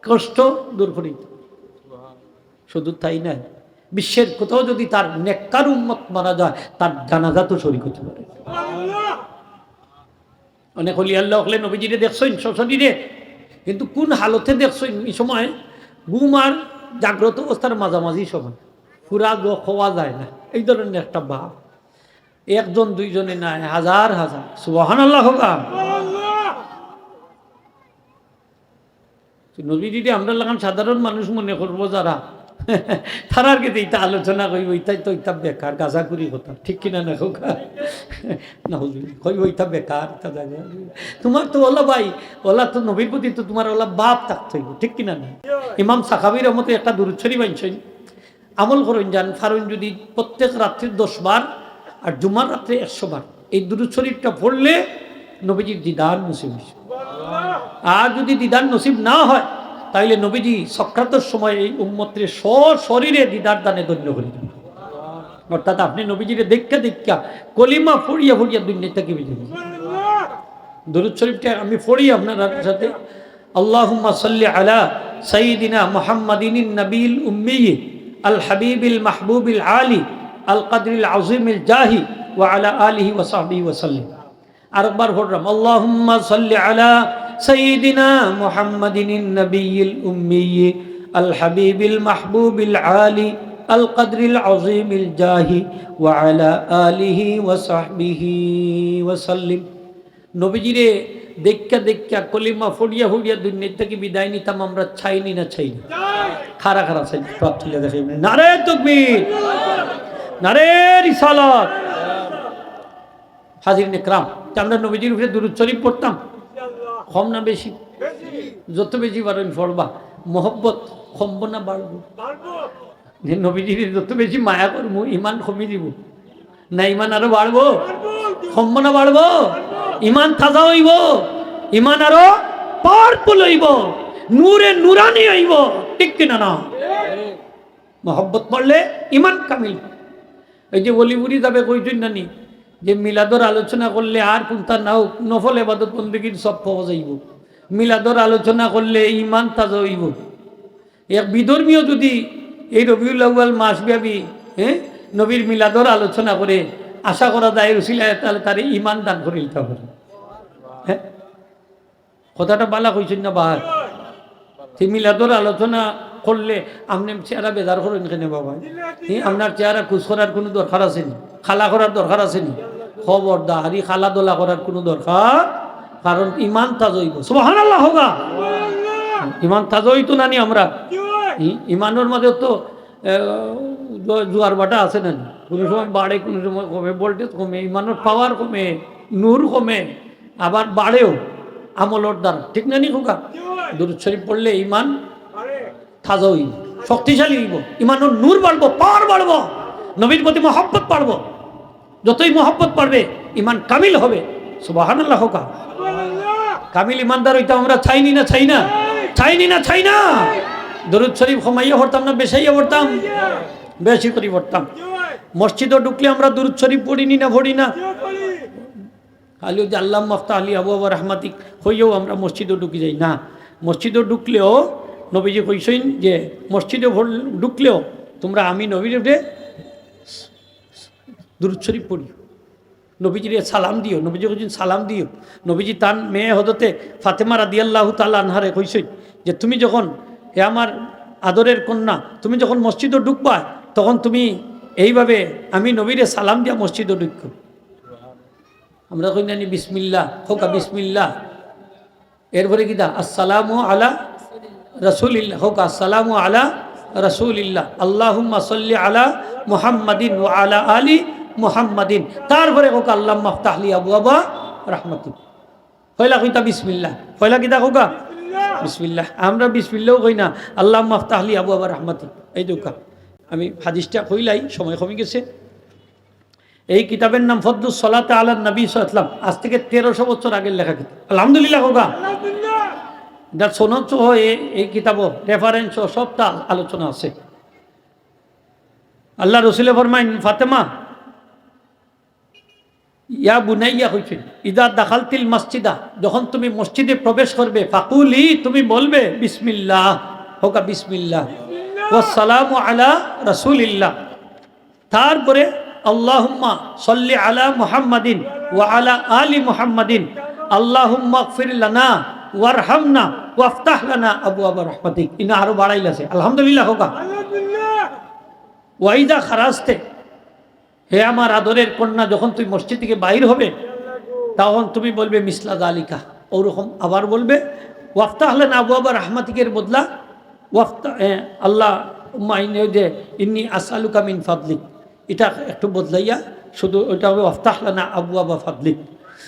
কষ্ট দূর করি দিতা। শুধু তাই নয়, বিশ্বের কোথাও যদি তার নেককার উম্মত মারা যায়, তার জানাজাত শরিক হতে পারে। অনেক অলি আল্লাহ অকলে নবীজিরে দেখছইন সশরীরে, কিন্তু কোন হালতে দেখছইন? এই সময় ঘুম আর জাগ্রত অবস্থার মাঝামাঝি সময়, পুরা গ-, কওয়া যায় না, এই ধরনের একটা ভাব। একজন দুইজনে নাই, হাজার হাজার। সুবহানাল্লাহ কউক্কা। তো নবীজিরে আমরার লাখান সাধারণ মানুষ মনে করবো যারা, তারার গেছে ইতা আলোচনা কইবো, ইতাই তো ইতা বেকার, গাঁজাখুরি কথা, ঠিক কিনা না কউক্কা? না, হুজুর, কইবো ইতা বেকার, ইতা জাগা। তোমার তো অলা ভাই, অলা তো নবীর প্রতি তো তোমার অলা ভাব থাকতে হইব, ঠিক কিনা না? ইমাম সাখাবী রহমতে একটা দুরূদ শরীফ আনছইন, আমল করইন যান, পারইন যদি প্রত্যেক রাত্রে দশ বার আর জুমার রাত্রে একশো বার এই দুরূদ শরীফটা পড়লে নবীজির দিদার নসিব হইছে। আর যদি দিদার নসিব না হয়, তাইলে নবীজি সকরাতর সময় এই উম্মতরে সশরীরে দিদার দানে ধন্য করি দিবা। অর্থাৎ আপনি নবীজিরে দেখিয়া দেখিয়া কলিমা পড়িয়া পড়িয়া দুনিয়া থাকি বিদায় নিবা। দুরূদ শরীফটা আমি পড়ি আপনারার সাথে। اللهم صل على سيدنا محمد النبي الأمي الحبيب المحبوب العالي القدر العظيم الجاه وعلى آله وصحبه وسلم. আরেকবার পড়লাম, اللهم صل على سيدنا محمد النبي الأمي الحبيب المحبوب العالي القدر العظيم الجاه وعلى آله وصحبه وسلم. নবীজিরে দেখিয়া দেখিয়া কলিমা পড়িয়া পড়িয়া দুনিয়া থাকি বিদায় নিতাম আমরা, চাইনি না চাই না? কারা কারা চাই? একটু হাত তুলে দেখাই। নারায়ে তাকবীর, নারায়ে রিসালাত। হাজিরিনে কেরাম, তে আমরা নবীজির উপরে দুরূদ শরীফ পড়তাম, কম না বেশি? যত বেশি পারইন পড়বা, মহব্বত কমবো না বাড়বো? যে নবীজিরে যত বেশি মায়া করমু, ইমান কমি দিবো না ইমান আরো বাড়বো? কমবো না বাড়বো? ইমান তাজা হইবো, ইমান আরো পাওয়ারফুল হইবো, নূরে নুরানি হইবো, ঠিক কিনা না? মহব্বত বাড়লে ইমান কামিল। এই যে অলি মুরিদ সাবে কইছইন না নি, যে মিলাদর আলোচনা করলে আর কুনতা না হোক, নফল ইবাদত বন্দেগীর সব পাওয়া যাইবো। মিলাদর আলোচনা করলে ইমান তাজা হইবো। এক বিধর্মীয় যদি এই রবিউল আউয়াল মাস ব্যাপী, হ্যাঁ, নবীর মিলাদর আলোচনা করে, আশা করা যায় এর উসিলায় তাহলে তারে ইমান দান করি দিতা পারে। হ্যাঁ, কথাটা বালা কইছইন না বাবা? তে মিলাদর আলোচনা করলে আপনে চেহারা বেজার করইন কেনে বাবা? ই আপনার চেহারা কুচ করার কুনু দরকার আছে নি? কালা করার দরকার আছে নি? খবরদার, ই কালা ধলা করার কুনু দরকার, কারণ ইমান তাজা হইবো। সুবহানাল্লাহ কউক্কা। ইমান তাজা হইতো না নি আমরা? ই-, ইমানর মাঝে তো, এ, জো-, জোয়ার ভাটা আছে না নি? কুনু সময় বাড়ে, কুনু সময় কমে, ভোল্টেজ কমে, ইমানর পাওয়ার কমে, নূর কমে, আবার বাড়েও আমলর দ্বারা। ঠিক না নি কউক্কা? দুরূদ শরীফ পড়লে ইমান তাজা হইবো, শক্তিশালী হইবো, ইমানর নূর বাড়বো, পাওয়ার বাড়বো, নবীর প্রতি মহব্বত বাড়বো। যতই মহব্বত বাড়বে, ইমান কামিল হবে। সুবহানাল্লাহ কউক্কা। কামিল ইমানদার হইতাম আমরা, চাইনি না চাই না? চাইনি না চাই না? দুরূদ শরীফ কমাইয়া পড়তাম না বেশাইয়া পড়তাম? বেশি করি পড়তাম। মসজিদো ঢুকলে আমরা দুরূদ শরীফ পড়িনি না পড়ি না? খালি ওই যে আল্লাহুম্মা ইফতাহ লি আবওয়াবা রাহমাতিক কইয়াও আমরা মসজিদো ঢুকি যাই না। মসজিদো ঢুকলেও নবীজি কইছইন যে মসজিদো ভর-, ঢুকলেও তোমরা আমি নবীর উপরে দুরূদ শরীফ পড়িও, নবীজিরে সালাম দিও। নবীজি কইছইন সালাম দিও। নবীজি তান মেয়ে হযরতে ফাতেমা রাদিয়াল্লাহু তাআলা আনহারে কইছইন যে তুমি যখন, এ আমার আদরের কন্যা, তুমি যখন মসজিদো ঢুকবা, তখন তুমি এইভাবে আমি নবীরে সালাম দিয়া মসজিদো ঢুকো। আমরা কই না নি বিসমিল্লাহ, কউক্কা বিসমিল্লাহ। এরপরে কিতা? আসসালামু আলা রাসূলিল্লাহ, কউক্কা আসসালামু আলা রাসূলিল্লাহ। আল্লাহুম্মা সাল্লি আলা মুহাম্মাদিন ওয়া আলা আলি মুহাম্মাদিন। তারপরে কউক্কা আল্লাহুম্মা ইফতাহ লি আবওয়াবা রাহমাতিক। পয়লা কইতা বিসমিল্লাহ। পয়লা কিতা কউক্কা? বিসমিল্লাহ। আমরা বিসমিল্লাও কই না, "আল্লাহুম্মা আফতাহ লি আবওয়াবা রাহমাতিক।" এই দেখউক্কা, আমি হাদিসটা কইলাই, সময় কমি গেছে। এই কিতাবের নাম ফদলুস সালাত আলা নবী সাল্লাল্লাহু আলাইহি ওয়াসাল্লাম। আজ থেকে তেরোশো বছর আগের লেখা কিতাব। আলহামদুলিল্লাহ কউক্কা। এটার সনদ সহ এই, এই কিতাবও, রেফারেন্স সহ সবটা আলোচনা আছে। আল্লাহ রসুলে ফরমাইন, "ফাতেমা, ইয়া বুনাইয়া" কইছইন, "ইদা দাখালতিল মসজিদা", যখন তুমি মসজিদে প্রবেশ করবে, "ফাকুলি", তুমি বলবে, "বিসমিল্লাহ", কউক্কা বিসমিল্লাহ, "ওয়াসসালামু আলা রাসূলিল্লাহ", তারপরে, "আল্লাহুম্মা সাল্লি আলা মুহাম্মাদিন ওয়া আলা আলি মুহাম্মাদিন, আল্লাহুম্মা ইগফির লানা ওয়ারহামনা ওয়াফতাহ লানা আবওয়াবা রাহমাতিক।" ইনো আরো বাড়াইল আছে, আলহামদুলিল্লাহ কউক্কা। "ওয়াইদা খারাজতে", হে আমার আদরের কন্যা, যখন তুমি মসজিদ থেকে বাইর হবে, তখন তুমি বলবে, "মিসলা যালিকা", ওরকম আবার বলবে, "ওয়াফতাহ লানা আবওয়াবা রাহমাতিকের" বদলা ওয়াফতা-, এ, "আল্লাহুম্মা ইন্নি", ওই যে, "ইন্নি আসআলুকা মিন ফাদলিক", এটা একটু বদলাইয়া শুধু ওইটা হবে, "ওয়াফতাহ লানা আবওয়াবা ফাদলিক।"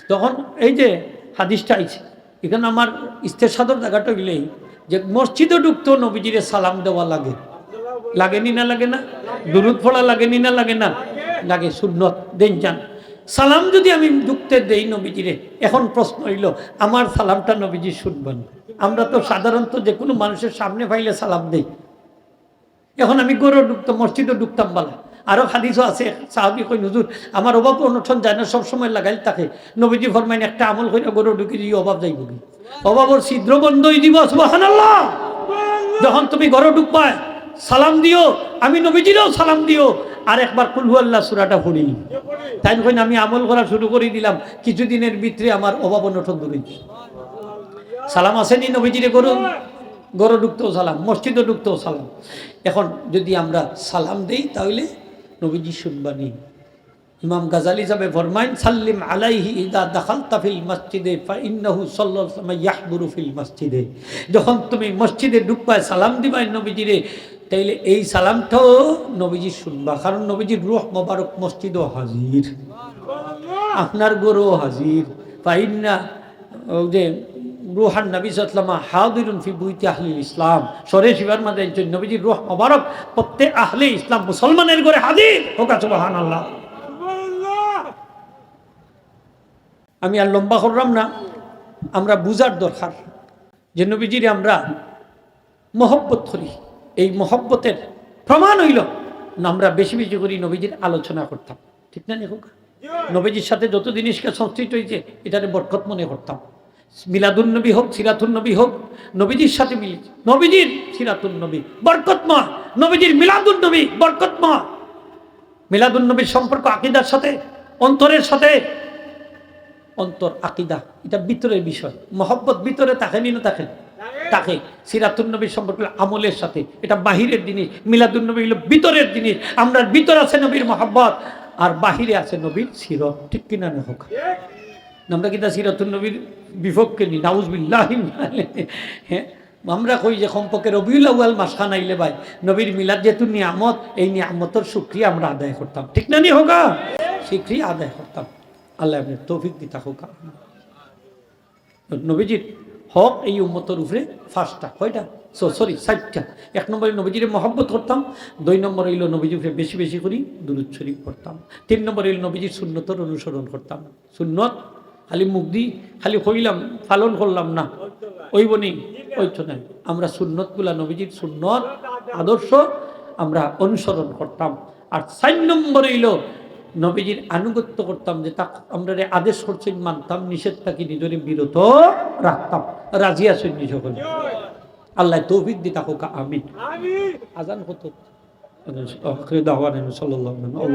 তখন এই যে হাদিসটা আইছে, এখানে আমার ইস্তেশহাদর জায়গাটা অইলে যে মসজিদো ঢুকতেও নবীজিরে সালাম দেওয়া লাগে, লাগেনি না লাগে না? দুরুদ পড়া লাগেনি না লাগে না? লাগে, সুন্নত। দেইন যান, সালাম যদি আমি ঢুকতে দেই নবীজিরে, এখন প্রশ্ন অইলো, আমার সালামটা নবীজি শুনবা নি? আমরা তো সাধারণত যে কোনো মানুষের সামনে পাইলে সালাম দেই। এখন আমি ঘরো ঢুকতাম, মসজিদো ঢুকতাম বালা। আরো হাদিসও আছে, সাহাবী কইন, "হুজুর, আমার অভাব অনটন যায় না, সব সময় লাগাইল থাকে।" নবীজি ফরমাইন, "একটা আমল কইরা ঘরো ঢুকি দিও, অভাব যাইবোগি। অভাবর ছিদ্র বন্ধ অই দিবো।" সুবহানাল্লাহ। যখন তুমি ঘরো ঢুকবায়, সালাম দিও, আমি নবীজিরেও সালাম দিও, আর একবার কুল হু আল্লাহ সূরাটা পড়ি। তাইন কইন, "আমি আমল করা শুরু করি দিলাম, কিছুদিনের ভিতরে আমার অভাব অনটন দূর অই যাইবো।" সালাম আছে নি নবীজিরে ঘরো? ঘরো ঢুকতেও সালাম, মসজিদো ঢুকতেও সালাম। এখন যদি আমরা সালাম দেই, তাহলে নবীজি শুনবা নি? ইমাম গাজালি সাহেবে ফরমাইন, "সাল্লিম আলাইহি ইদা দাখালতা ফিল মসজিদে, ফা ইন্নাহু সাল্লাল্লাহু আলাইহি ওয়াসাল্লাম ইয়াহদুরু ফিল মসজিদে।" যখন তুমি মসজিদে ঢুকবায়, সালাম দিবায় নবীজিরে, তাইলে এই সালামটাও নবীজি শুনবা, কারণ নবীজির রূহ মোবারক মসজিদও হাজির, আপনার ঘরও হাজির। ফাইন্না, ওই যে, "রূহান নবী সাল্লাল্লাহু আলাইহি ওয়াসাল্লাম হাদিরুন ফি বুয়ুতি আহলিল ইসলাম।" সরে শিবার মাঝে একজন নবীজির রূহ মোবারক প্রত্যেক আহলে ইসলাম মুসলমানের ঘরে হাজির। কউক্কা সুবহানাল্লাহ। আমি আর লম্বা করলাম না, আমরা বুঝার দরকার যে নবীজিরে আমরা মহব্বত করি। এই মহব্বতের প্রমাণ অইলো, আমরা বেশি বেশি করি নবীজির আলোচনা করতাম, ঠিক না নি কউক্কা? নবীজির সাথে যত জিনিসকে সংশ্লিষ্ট অইছে, এটারে বরকত মনে করতাম। মিলাদুন নবী হোক, সিরাতুন নবী হোক, নবীজির সাথে মিলে, নবীজির সিরাতুন নবী বরকতময়, নবীজির মিলাদুন নবী বরকতময়। মিলাদুন নবীর সম্পর্ক আকিদার সাথে, অন্তরের সাথে। অন্তর, আকিদা, এটা ভিতরের বিষয়। মহব্বত ভিতরে থাকে নি না থাকে? থাকে। সিরাতুন নবীর সম্পর্ক অইলো আমলের সাথে, এটা বাহিরের জিনিস। মিলাদুন নবী অইলো ভিতরের জিনিস। আমরার ভিতর আছে নবীর মহব্বত, আর বাহিরে আছে নবীর সিরত। ঠিক কিনা না কউক্কা? আমরা কিতা সিরাতুন নবীর বিপক্ষে নি? নাউজুবিল্লাহ। হ্যাঁ, আমরা কই যে কমপক্ষে রবিউল আউয়াল মাসখান আইলে ভাই, নবীর মিলাদ যেহেতু নিয়ামত, এই নিয়ামতর শুকরিয়া আমরা আদায় করতাম, ঠিক না নি কউক্কা? শুকরিয়া আদায় করতাম। আল্লাহ আপনার তৌফিক দিতা কউক্কা। নবীজির হক এই উম্মতর উপরে পাঁচটা, কয়টা? সো, সরি, চাইরটা। এক নম্বরে নবীজিরে মহব্বত করতাম, দুই নম্বর অইলো নবীজির উপরে বেশি বেশি করি দুরূদ শরীফ পড়তাম, তিন নম্বর অইলো নবীজির সুন্নতর অনুসরণ করতাম। সুন্নত খালি মুখদি খালি কইলাম, পালন করলাম না, অইবো নি? অইতো নায়। আমরা সুন্নতগুলা, নবীজির সুন্নত, আদর্শ আমরা অনুসরণ করতাম। আর চাইর নম্বর অইলো নবীজির আনুগত্য করতাম, যেটা আমরারে আদেশ করছইন মানতাম, নিষেধ থাকি নিজরে বিরত রাখতাম। রাজি আছইন নি সকলে? আল্লাহ তৌফিক দিতা কউক্কা, আমিন। আজান কত? আখিরু দাওয়ানা সাল্লাল্লাহু আলাইহি ওয়াসাল্লাম।